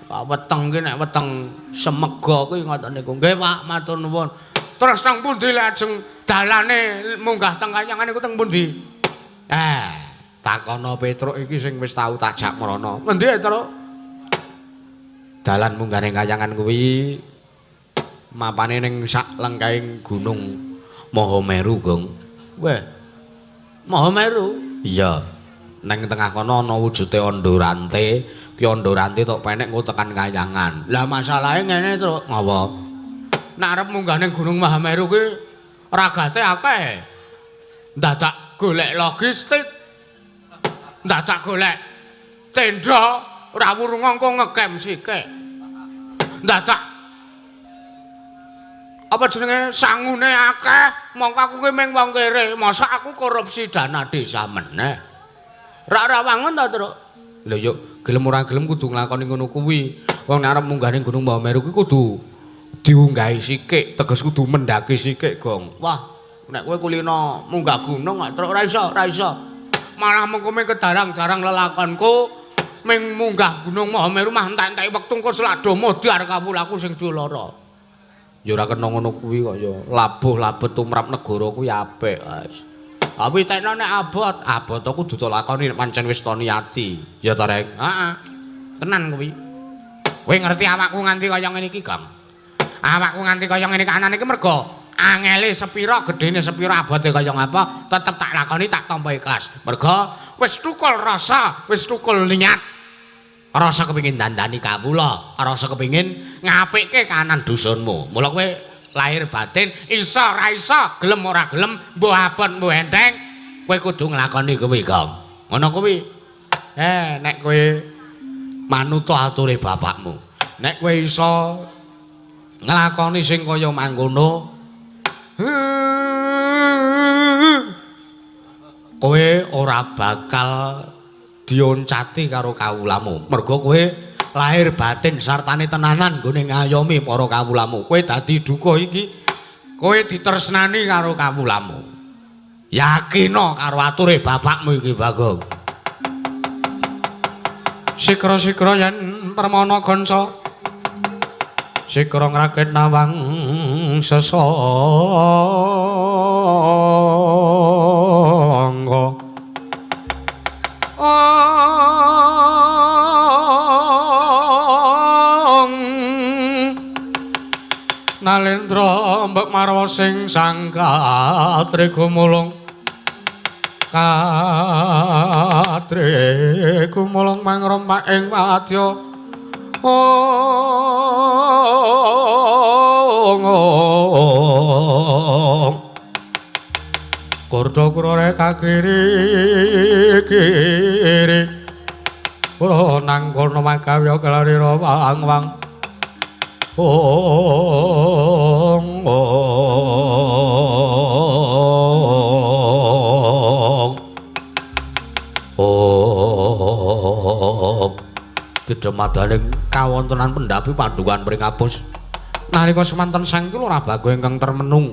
S1: Pak weteng ki nek weteng semega kuwi ngoten niku. Nggih Pak, matur nuwun. Terus teng pundi lajeng dalane munggah teng kayangan niku teng pundi? Takono Petruk iki sing wis tau tajak mrono. Ngendi Truk? Dalan munggah ning kayangan kuwi mapane ning sak lengkahing Gunung Mahameru, Gong. Weh. Mahameru? Iya. Ning tengah kono ana wujude ondo rante. Ki ondo rante tok penek engko tekan kayangan. Lah masalahe ngene, Truk. Ngapa? Nek arep munggah ning Gunung Mahameru kuwi ragate akeh. Dadak golek logistik. Dadak golek tenda, ora wurung angka ngekem sike. Dadak apa jenenge sangune akeh, mongko aku ki mung wong kere, mosok aku korupsi dana desa meneh. Ra wangun ta, Truk? Lho yo gelem ora gelem kudu nglakoni ngono kuwi. Wong nek arep munggah ning Gunung Mahameru kuwi kudu diunggahi sikik, teges kudu mendaki sikik, Gong. Wah, nek kowe kulino munggah gunung, Truk, ora iso, ora iso. Malah mengko ming kedarang-darang lelakonku ming munggah Gunung Mahameru mah entek-enteki wektu engko selado modar kawulaku sing do lara. Ya ora kena ngono kuwi kok ya. Labuh labet tumrap negara kuwi apik, Mas. Tapi tekno nek abot, abot kudu tok lakoni nek pancen wis to niati. Ya ta, Rek? Heeh. Tenan kuwi. Kowe ngerti awakku nganti kaya ngene iki, Gong? Awakku nganti kaya ngene kanane iki mergo angele sepira, gedene sepira, abote kaya ngapa, tetep tak lakoni, tak tampa ikhlas. Mergo wis tukul rasa, wis tukul niat. Rasa kepengin dandani kawula, rasa kepengin ngapikke kahanan dusunmu. Mula kowe lahir batin iso ora iso, gelem ora gelem, mbuh abot mbuh enteng, kowe kudu nglakoni kuwi, Gong. Ngono kuwi. Nek kowe manut ature bapakmu, nek kowe iso nglakoni sing kaya mangkono, kowe ora bakal dioncati karo kawulamu. Mergo kowe lahir batin sartane tenanan nggone ngayomi para kawulamu. Kowe dadi duka iki, kowe ditresnani karo kawulamu. Yakina karo ature bapakmu iki, Bagong. Sikra-sikra yen permana gonco
S2: Sikra ngrakit nawang sesangga. Nalendra mbek marwa sing sang katri gumulung, katri gumulung mangrompak ing wadya. Kurda kurore kakiri kiri kura nang kono makawya kelarira wang wang. Ong ong ong Dedemadaning kawontenan pendhapi pandhukan Pringapus. Nalika semanten Sang Lurah Bagong ingkang termenung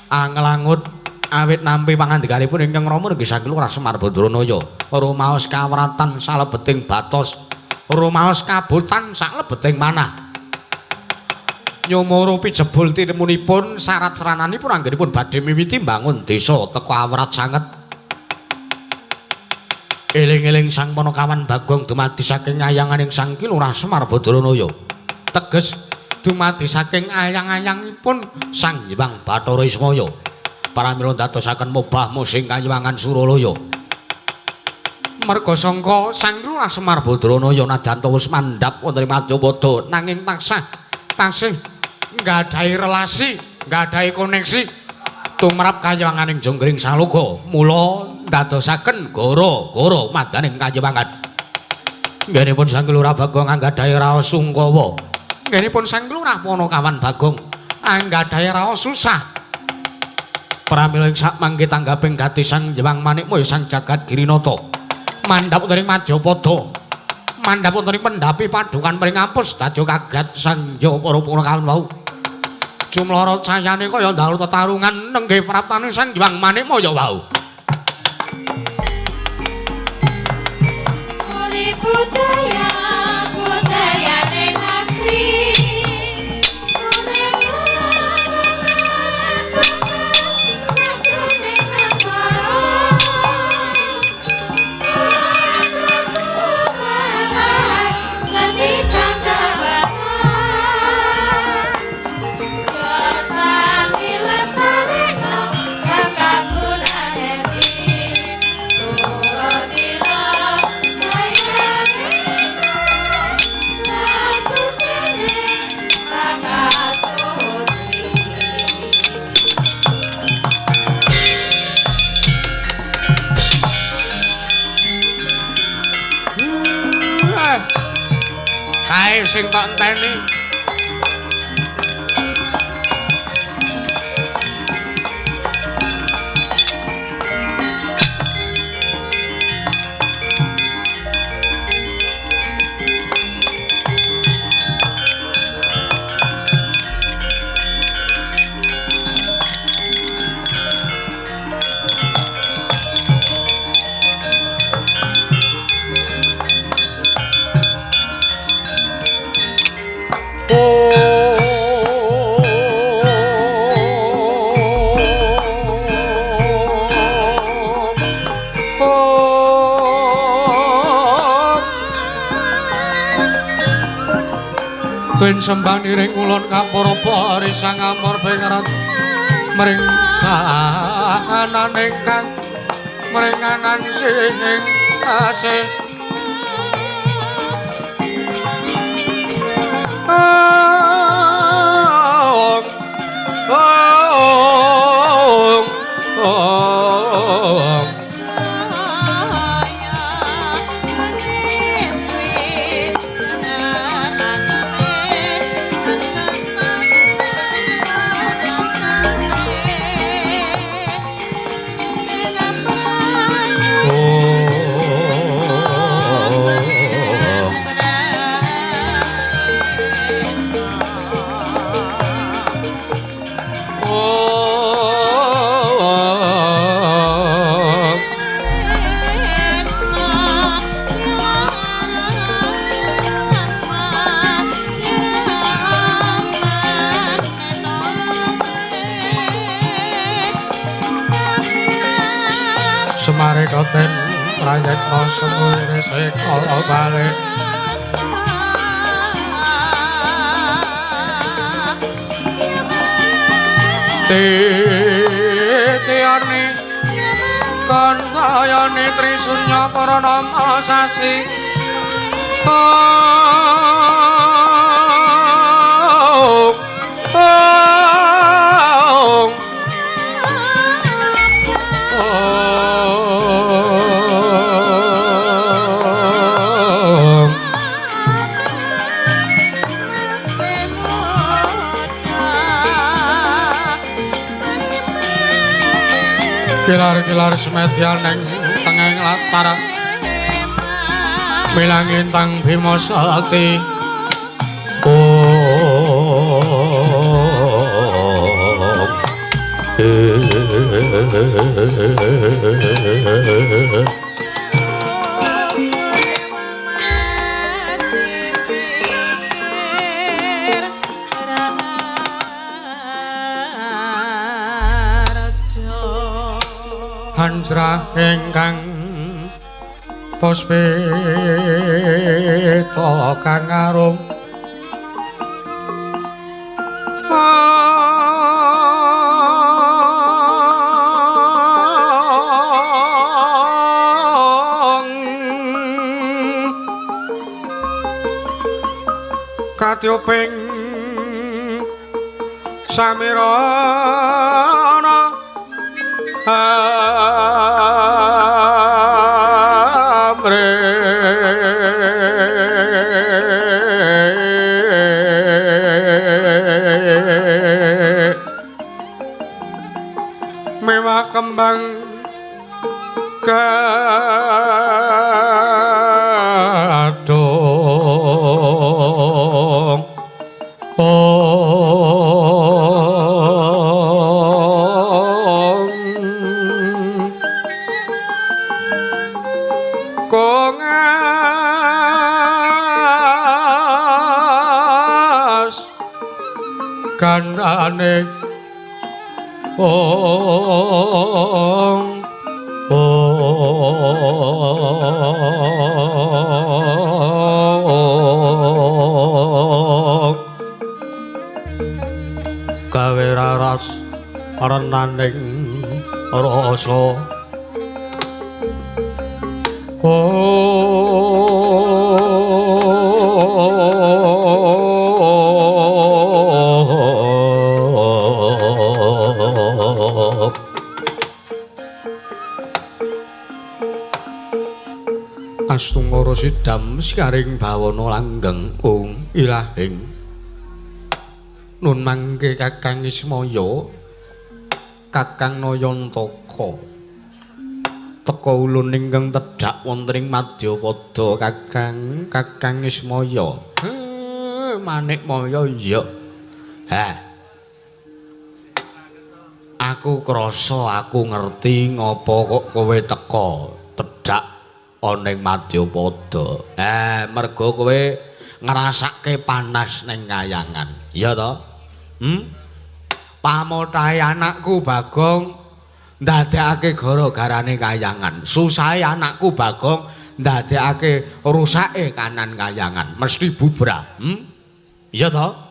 S2: angelangut awit nampi pangandikanipun ingkang rama nggih Sang Lurah Semar Badranaya. Rumaos kawratan salebeting batos, rumaos kabotan salebeting manah. Nyumurupi jebul tinemunipun syarat serananipun anggenipun badhe miwiti mbangun desa teka awrat sanget. Eling-eling Sang Panakawan Bagong dumadi saking ayanganing Sang Ki Lurah Semar Badranaya. Teges dumadi saking ayang-ayangipun Sang Hyang Bathara Ismaya. Pramila ndadosaken mobah musing kayiwangan Suralaya. Merga sangka Sang Lurah Semar Badranaya nadyan wis mandhap wonten ing Madyapada nanging tansah taksih nggadahi relasi, nggadahi koneksi tumrap kayiwanganing Jonggring Saloka. Mula ndadosaken gara-gara madaning kayiwangan. Nggenipun Sang Lurah Bagong anggadhahi raos sungkawa. Nggenipun Sang Lurah Panakawan Bagong anggadhahi raos susah. Pramila ing sakmangke tanggaping gati Sang Hyang Manikmaya Sang Jagat Girinata mandhap wonten ing Madyapada, mandhap wonten ing pendhapi padhukan Pringapus dadi kaget Sang Hyang para Panakawan wau. Jumlara cayane kaya ndalu tetarungan nenggih praptane Sang Hyang Manikmaya wau.
S3: Budaya budayane negeri sajroning negara seni kang kabaran sami lestarekno kang kagunane Suratira sayane
S2: Kae sing tak enteni. Tuwin sembah niring ulun kapara pari sang amor pengerat mring saananing kang mringanan sing asih. Ong ong ong Nalika den prayitna sumuwire sekala bali. Titiyani kantayani trisunya paranama sasi. Om Om Om. Kilar-kilar semedyan ing tengahing latar milang intang Bima Sakti. Om. Hanjrah ingkang puspita kang arum katyuping samirana amre mewah kembang gadhong. Kongas gandane ong ong gawe raras renaning rasa. Astungara sidam sikaring bawana langgeng ung ilahing nun mangke Kakang Ismaya Kakang Nayantaka teka ulun ingkang tedhak wonten ing madyapada Kakang Kakang Ismaya. Manikmaya iya. Ha. Aku krasa aku ngerti ngapa kok kowe teka tedhak ana ing madyapada. Mergo kowe ngrasake panas ning kayangan. Iya to? Pamothahe anakku Bagong ndadekake gara-garane kayangan. Susahe anakku Bagong ndadekake rusake kanan kayangan. Mesti bubrah. Iya to?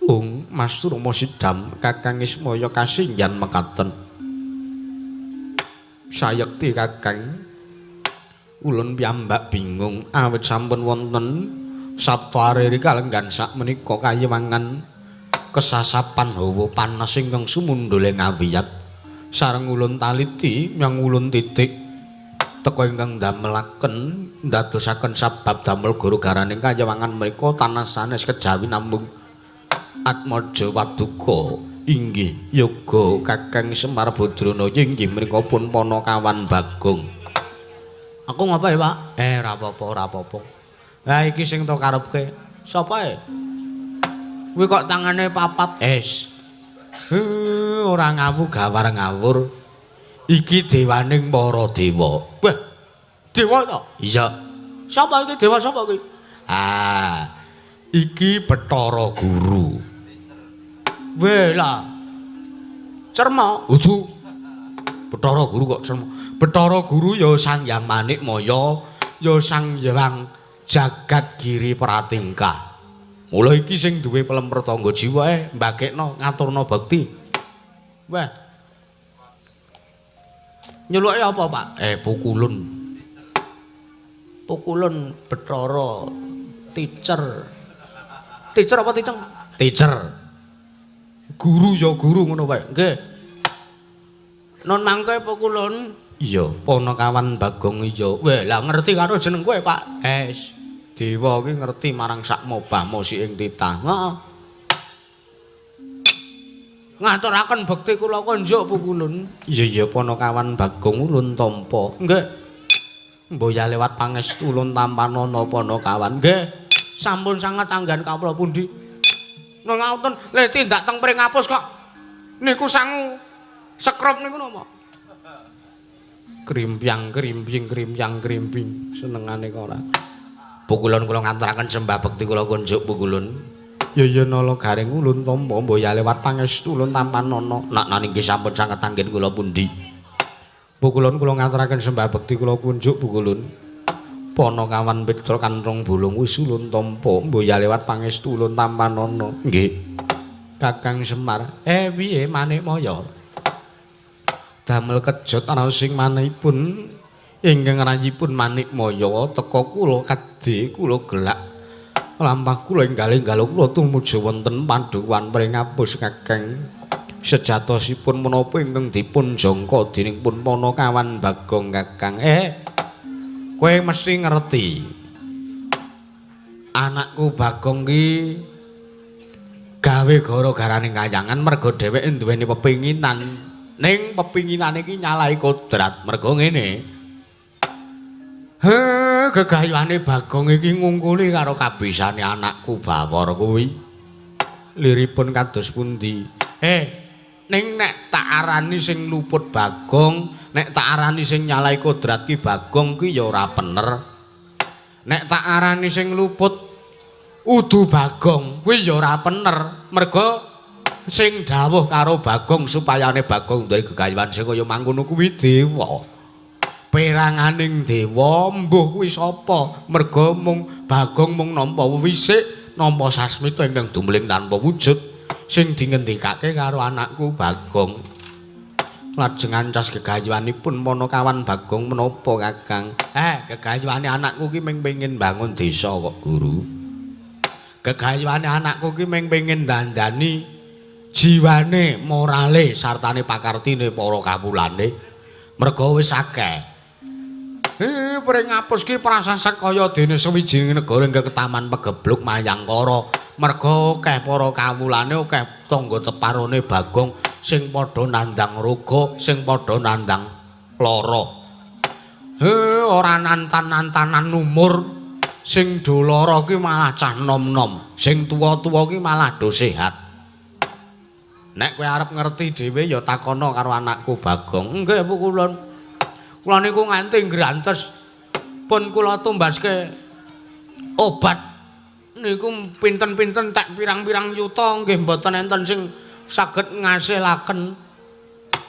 S2: Ung Mas Rama Sidam Kakang Ismaya kasinggihan mekaten. Sayekti Kakang ulun piyambak bingung awit sampun wonten Sabtu ariri kalenggan sakmenika kayiwangan kesasapan hawa panas ingkang sumundhule ngawiyat. Sareng ulun taliti nyang ulun titik teka ingkang ndamelaken ndadosaken sabab damel gara-garaning kayiwangan menika tanah sanes kejawi namung Atmaja Paduka inggih yoga Kakang Semar Badranaya inggih menika pun Panakawan Bagong. Aku ngapa ya, Pak? Ora apa-apa, ora apa-apa. Lah iki sing to karepke. Sapa e? Kuwi kok tangane papat. Es. Ora ngawu gawar ngawur. Iki dewaning para dewa. Wah. Dewa to? Iya. Sapa iki dewa sapa iki? Ah. Iki Bathara Guru. Weh lah. Cerma. Udu. Bathara Guru kok cerma. Bathara Guru ya Sang Hyang Manikmaya, ya Sang Hyang Jagat Giri Pratingkah. Mula iki sing duwe pelemper tangga jiwa mbagekno ngaturna bekti. Wah. Nyuluke apa, Pak? Pukulun. Pukulun Bathara teacher. Teacher apa teacher? Teacher. Guru ya guru ngono wae. Nggih. Nun mangke Pukulun. Iya, Panakawan Bagong iya. Weh, lah ngerti karo jeneng kowe, Pak. Es. Dewa ki ngerti marang sak mobah mosi ing titah. Heeh. Ngaturaken bekti kula konjuk Pukulun. Iya iya Panakawan Bagong ulun tampa. Nggih. Mboya lewat pangestu ulun tampanana Panakawan. Nggih. Sampun sanget anggan kawula pundi. Nang ngapunten, le tindak teng Pringapus kok. Niku sangu sekrup niku napa? Krimpyang krimping krimpyang krimping senengane kok ora. Pukulun kula ngaturaken sembah bekti kula kunjuk Pukulun. Ya ya nala garing ulun tampa mboya lewat pangestu ulun tampanana. Nak nani nggih sampun sanget anggen kula pundi. Pukulun kula ngaturaken sembah bekti kula kunjuk Pukulun. Panakawan Petra Kanthong Bolong wis ulun tampa mboya lewat pangestu ulun tampanana. Nggih. Kakang Semar, piye Manikmaya? Damel kejot ana sing manehipun ingkang rayipun Manikmaya teka kula kadhe kula gelak lampah kula enggal-enggal kula tumuju wonten Padukuhan Pringapus Kakang. Sejatosipun menapa ingkang dipun jangka dening pun Panakawan Bagong Kakang? Kowe mesti ngerti. Anakku Bagong ki gawe gara-garane kayangan merga dheweke duweni pepinginan. Ning pepinginane iki nyalahi kodrat merga ngene. He, gegayuhane Bagong iki ngungkuli karo kabisane anakku Bawor kuwi. Liripun kados pundi? Ning nek tak arani sing luput Bagong, nek tak arani sing nyalahi kodrat ki Bagong ki ya ora bener. Nek tak arani sing luput udu Bagong kuwi ya ora bener. Merga sing dawuh karo Bagong supayane Bagong duwe gegayuhan sing kaya mangkono kuwi dewa. Peranganing dewa mbuh kuwi sapa? Merga mung Bagong mung nampa wisik, nampa sasmita ingkang dumling tanpa wujud sing dingendikake karo anakku Bagong. Lajeng ancas gegayuhanipun Panakawan Bagong menapa Kakang? Gegayuhane anakku ki mung pengin bangun desa kok, Guru. Gegayuhane anakku ki mung pengin dandani jiwane, morale sartane pakartine para kawulane. Merga wis akeh. Pringapus ki prasasat kaya dene sawijining negara ingkang ketaman pegebluk Mayangkara. Merga akeh para kawulane, akeh tangga teparone Bagong sing padha nandhang roga, sing padha nandhang lara. Ora nantan-nantanan umur, sing do lara ki malah cah nom-nom, sing tuwa-tuwa ki malah do sehat. Nek kowe arep ngerti dhewe ya takono karo anakku Bagong. Nggih, Pukulun. Kula niku nganti ngrantes pun kula tumbaske obat niku pinten-pinten tek pirang-pirang yuta nggih mboten enten sing saged ngasilaken.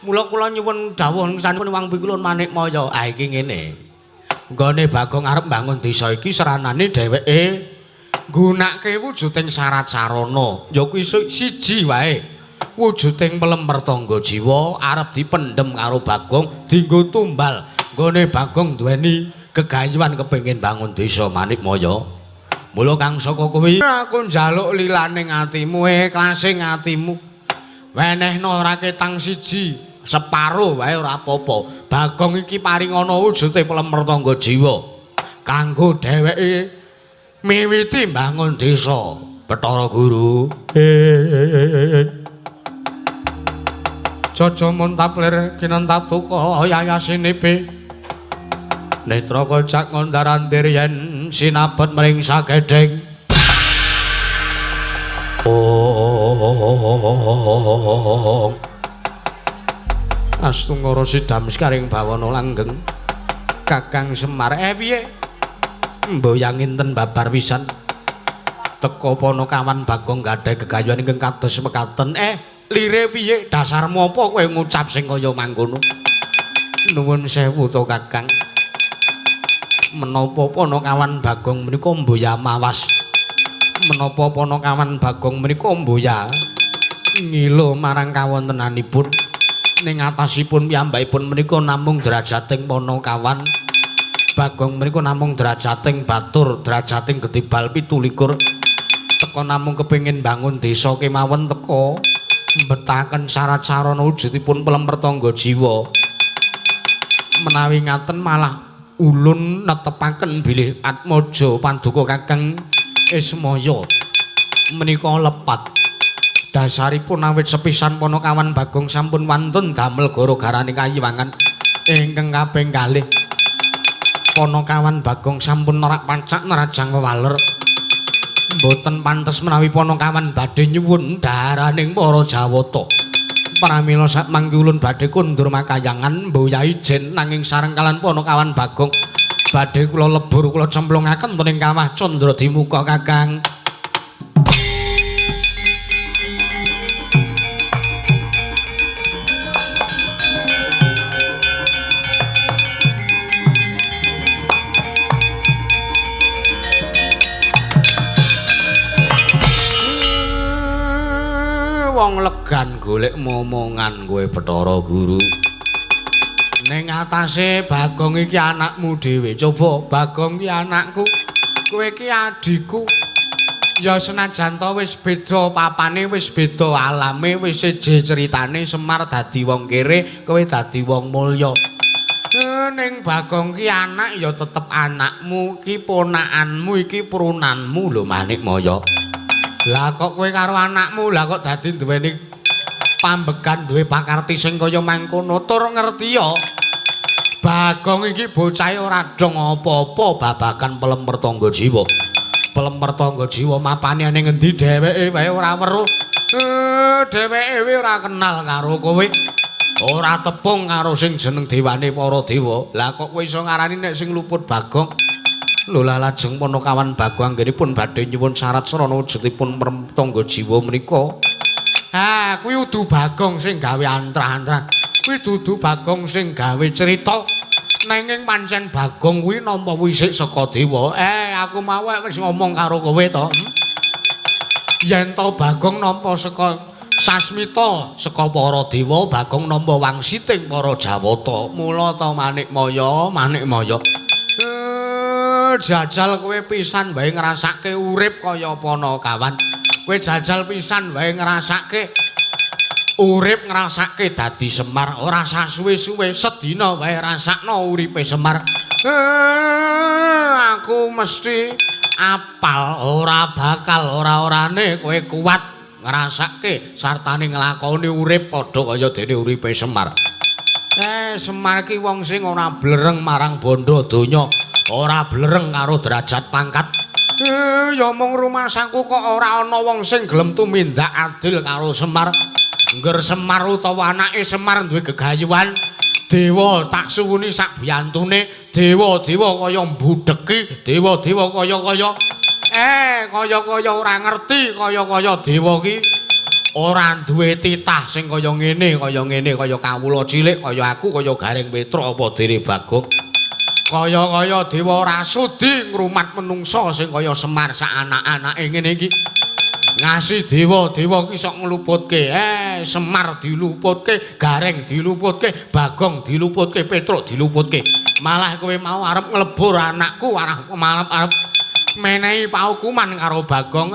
S2: Mula kula nyuwun dawuh ngesanipun Wang Pikulun Manikmaya. Ah iki ngene. Nggone Bagong arep mbangun desa iki seranane dheweke nggunakake wujuding syarat sarana. Ya kuwi siji wae. Wujuding pelemper tangga jiwa arep dipendhem karo Bagong dienggo tumbal. Nggone Bagong duweni gegayuhan kepengin bangun desa Manikmaya. Mula kang saka kuwi aku njaluk lilaning atimu, ikhlase atimu. Wenehno ora ketang siji, separo wae ora apa-apa. Bagong iki paringana wujude pelemper tangga jiwa kanggo dheweke miwiti mbangun desa. Bathara Guru. Jaja muntaplir kinentatuka yayasinipi netra kocak ngondarandir yen sinabet mring sakedhing. Ong astungkara sidam sekaring bawana langgeng. Kakang Semar, piye? Mboyang inten babar pisan. Teka Panakawan Bagong gadhahi gegayuhan ingkang kados mekaten. Lire piye? Dasarmu apa kowe ngucap sing kaya mangkono? Nuwun sewu to Kakang. Menapa Panakawan Bagong menika mboya mawas? Menapa Panakawan Bagong menika mboya ngilo marang kawontenanipun? Ning atasipun piyambakipun menika namung derajating Panakawan. Bagong menika namung derajating batur, derajating getibal 27. Teka namung kepengin bangun desa kemawon teka mbetaken syarat sarana wujudipun pelemper tangga jiwa. Menawi ngaten malah ulun netepaken bilih atmaja paduka Kakang Ismaya menika lepat. Dasaripun awit sepisan Panakawan Bagong sampun wantun damel gara-garane kayiwangan ingkang kaping kalih. Panakawan Bagong sampun nerak pacak nerajang wewaler. Mboten pantes menawi Panakawan badhe nyuwun daharaning para Jawata. Pramila sakmangke ulun badhe kondur makayangan mboya ijen nanging sareng kalan Panakawan Bagong badhe kula lebur kula cemplungaken wonten ing kawah Candra Dimuka Kakang. Wong legan golek momongan kowe Bathara Guru. Ning atase Bagong iki anakmu dhewe. Coba Bagong iki anakku, kowe iki adhiku. Ya senajan to wis beda papane, wis beda alame, wis seje ceritane. Semar dadi wong kere, kowe dadi wong mulya. Ning Bagong ki anak ya tetep anakmu, iki ponakanmu, iki prunanmu lho Manikmaya. Lah kok kowe karo anakmu, lah kok dadi duweni pambegan, duwe pakarti sing kaya mangkono. Tur ngerti ya, Bagong iki bocahe ora dong apa-apa babagan pelemper tangga jiwa. Pelemper tangga jiwa mapane ning ngendi dheweke wae ora weruh. Dheweke wae ora kenal karo kowe. Ora tepung karo sing jeneng dewane para dewa. Lah kok kowe iso ngarani nek sing luput Bagong? Lho lah lajeng Panakawan Bagong anggenipun badhe nyuwun syarat sarana wujudipun tangga jiwa menika. Ha, kuwi udu Bagong sing gawe antrah-antrah. Kuwi dudu Bagong sing gawe cerita. Nanging pancen Bagong kuwi nampa wisik saka dewa. Aku mau wis ngomong karo kowe to. Yen to Bagong nampa saka sasmita saka para dewa, Bagong nampa wangsiting para Jawata. Mula to Manikmaya, Manikmaya. Jajal kowe pisan wae ngrasake urip kaya Panakawan. Kowe jajal pisan wae ngrasake urip, ngrasake dadi Semar. Ora sasuwe-suwe sedina wae rasakno uripe Semar. Aku mesti apal ora bakal ora-orane kowe kuat ngrasake sartane nglakoni urip padha kaya dene uripe Semar. Semar ki wong sing ora blereng marang bondo donya, ora blereng karo derajat pangkat. Ya mung rumasaku kok ora ana wong sing gelem tumindak adil karo Semar. Ngger Semar utawa anake Semar duwe gegayuhan, dewa tak suwuni sak biyantune, dewa-dewa kaya mbudheki, dewa-dewa kaya-kaya kaya-kaya ora ngerti, kaya-kaya dewa ki ora duwe titah sing kaya ngene, kaya ngene, kaya kawula cilik, kaya aku, kaya Gareng Petruk apa dene Bagong. Kaya-kaya dewa ora sudi ngrumat menungsa sing kaya Semar sak anak-anake ngene iki. Ngasih dewa-dewa ki sok ngluputke. Semar diluputke, Gareng diluputke, Bagong diluputke, Petruk diluputke. Malah kowe mau arep nglebur anakku, malah arep menehi paukuman karo Bagong.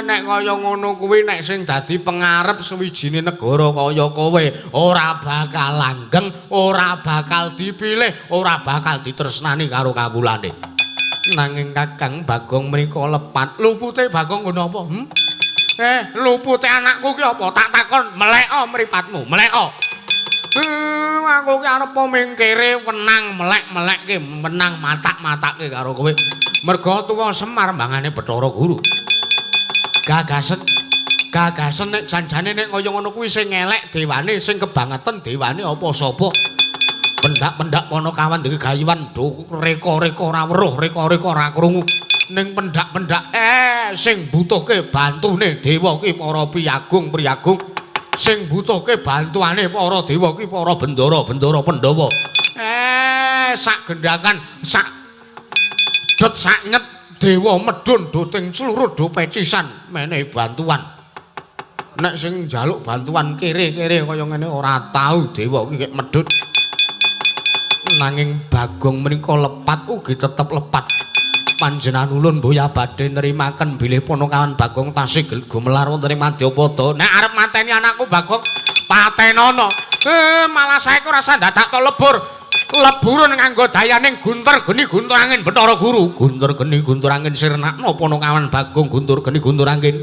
S2: Nek kaya ngono kuwi nek sing dadi pengarep suwijine negara kaya kowe ora bakal langgeng, ora bakal dipilih, ora bakal ditresnani karo kawulane. Nanging Kakang Bagong menika lepat. Lupute Bagong nggo napa? Lupute anakku ki apa? Tak takon, meleko mripatmu, meleko. Aku ki arep mingkire wenang melek-melekke, wenang matak-matakke karo kowe. Merga tuwa Semar mbangane Bathara Guru. Gagasen nek janjane nek kaya ngono kuwi sing elek dewane, sing kebangetan dewane apa sapa? Pendak-pendak Panakawan duwe gayuhan reka-reka ora weruh, reka-reka ora krungu. Ning pendak-pendak sing butuhke bantune dewa ki para priyagung-priyagung. Sing butuhke bantuane para dewa ki para bendara, bendara Pandhawa. Sak gendakan, sak det sak nyet dewa medhun doting slurut do pecisan menehi bantuan. Nek sing njaluk bantuan kere-kere kaya ngene ora tau dewa ki kek medhut. Nanging Bagong menika lepat ugi tetep lepat. Panjenengan ulun mboya badhe nrimaken bilih Ponokawan Bagong tasih gumelar wonten ing Madyapada. Nek arep mateni anakku Bagong, patenono. Malah saiki ora usah dadak to lebur. Leburun nganggo dayaning guntur geni guntur angin Bathara Guru. Guntur geni guntur angin sirnakno Ponokawan Bagong guntur geni guntur angin.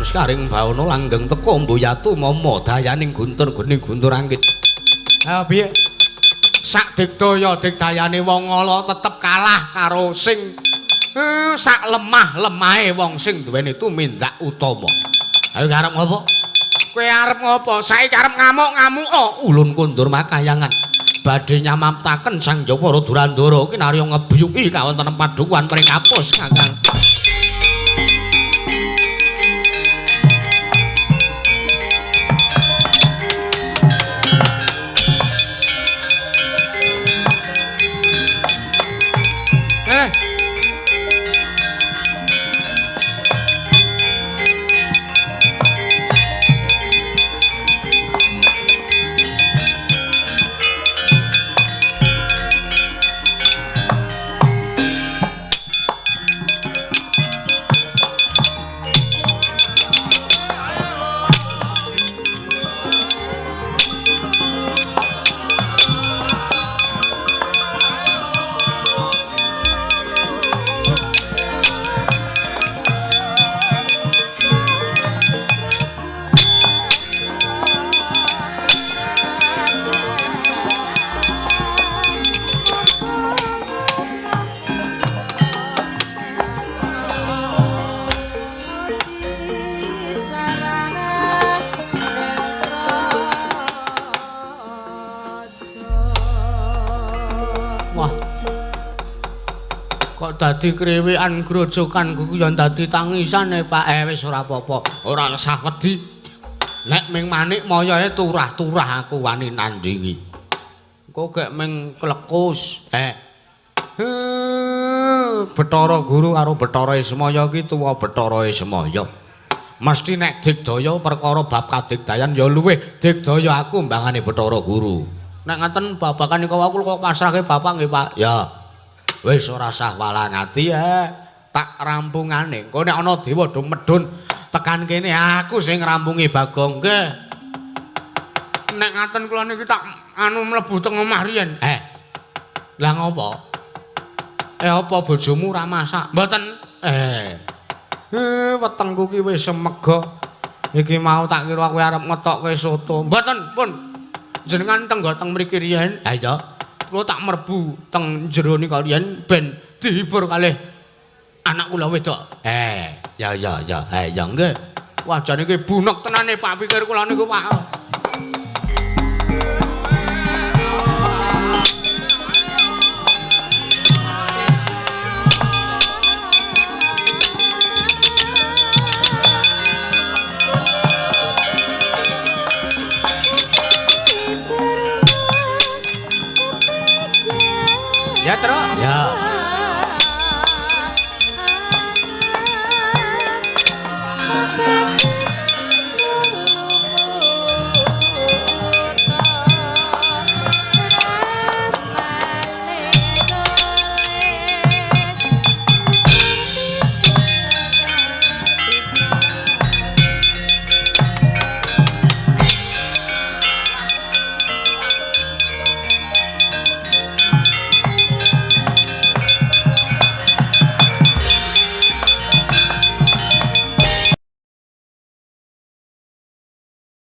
S2: Karing bawana langgeng teka mboyatu mama dayaning guntur geni guntur angin. Ha piye? Sak digdaya digdayane wong ala tetep kalah karo sing sak lemah-lemahe wong sing duweni tumindak utama. Ayo arep ngopo? Kowe arep ngopo? Saiki arep ngamuk-ngamuka. Ulun kundur makayangan. Badhe nyamaptaken Sang Jawara Durandara kinarya ngebyuki kawontenan padukuhan Pringapus, Kakang. Dadi kriwikan grojokan kuwi ya dadi tangisane Pak. Wis ora apa-apa, ora usah wedi. Nek ming manik moyoe turah-turah aku wani nandingi. Engko gek ming klekus. Bathara Guru karo Bathara Ismaya ki tuwa Bathara Ismaya. Mesti nek digdaya perkara bab kadigdayan ya luwih digdaya aku mbangane Bathara Guru. Nek ngaten babagan nika aku kok pasrahke bapak nggih Pak. Ya. Wis ora sah walangati tak rampungane. Engko nek ana dewa do medhun tekan kene aku sing ngrampungi Bagong nggih. Nek ngaten kula niki tak anu mlebu teng omah riyen. Lah ngopo? Apa bojomu ora masak? Mboten. Wetengku ki wis semega. Iki mau tak kira kowe arep ngetokke soto. Mboten, pun. Jenengan tenggo teng mriki riyen. Ha iya. Kula tak mlebu teng jero nika riyen ben dihibur kalih anak kula wedok. Ya ya ya. Ya nggih. Wah jane iki bunek tenane Pak pikir kula niku Pak.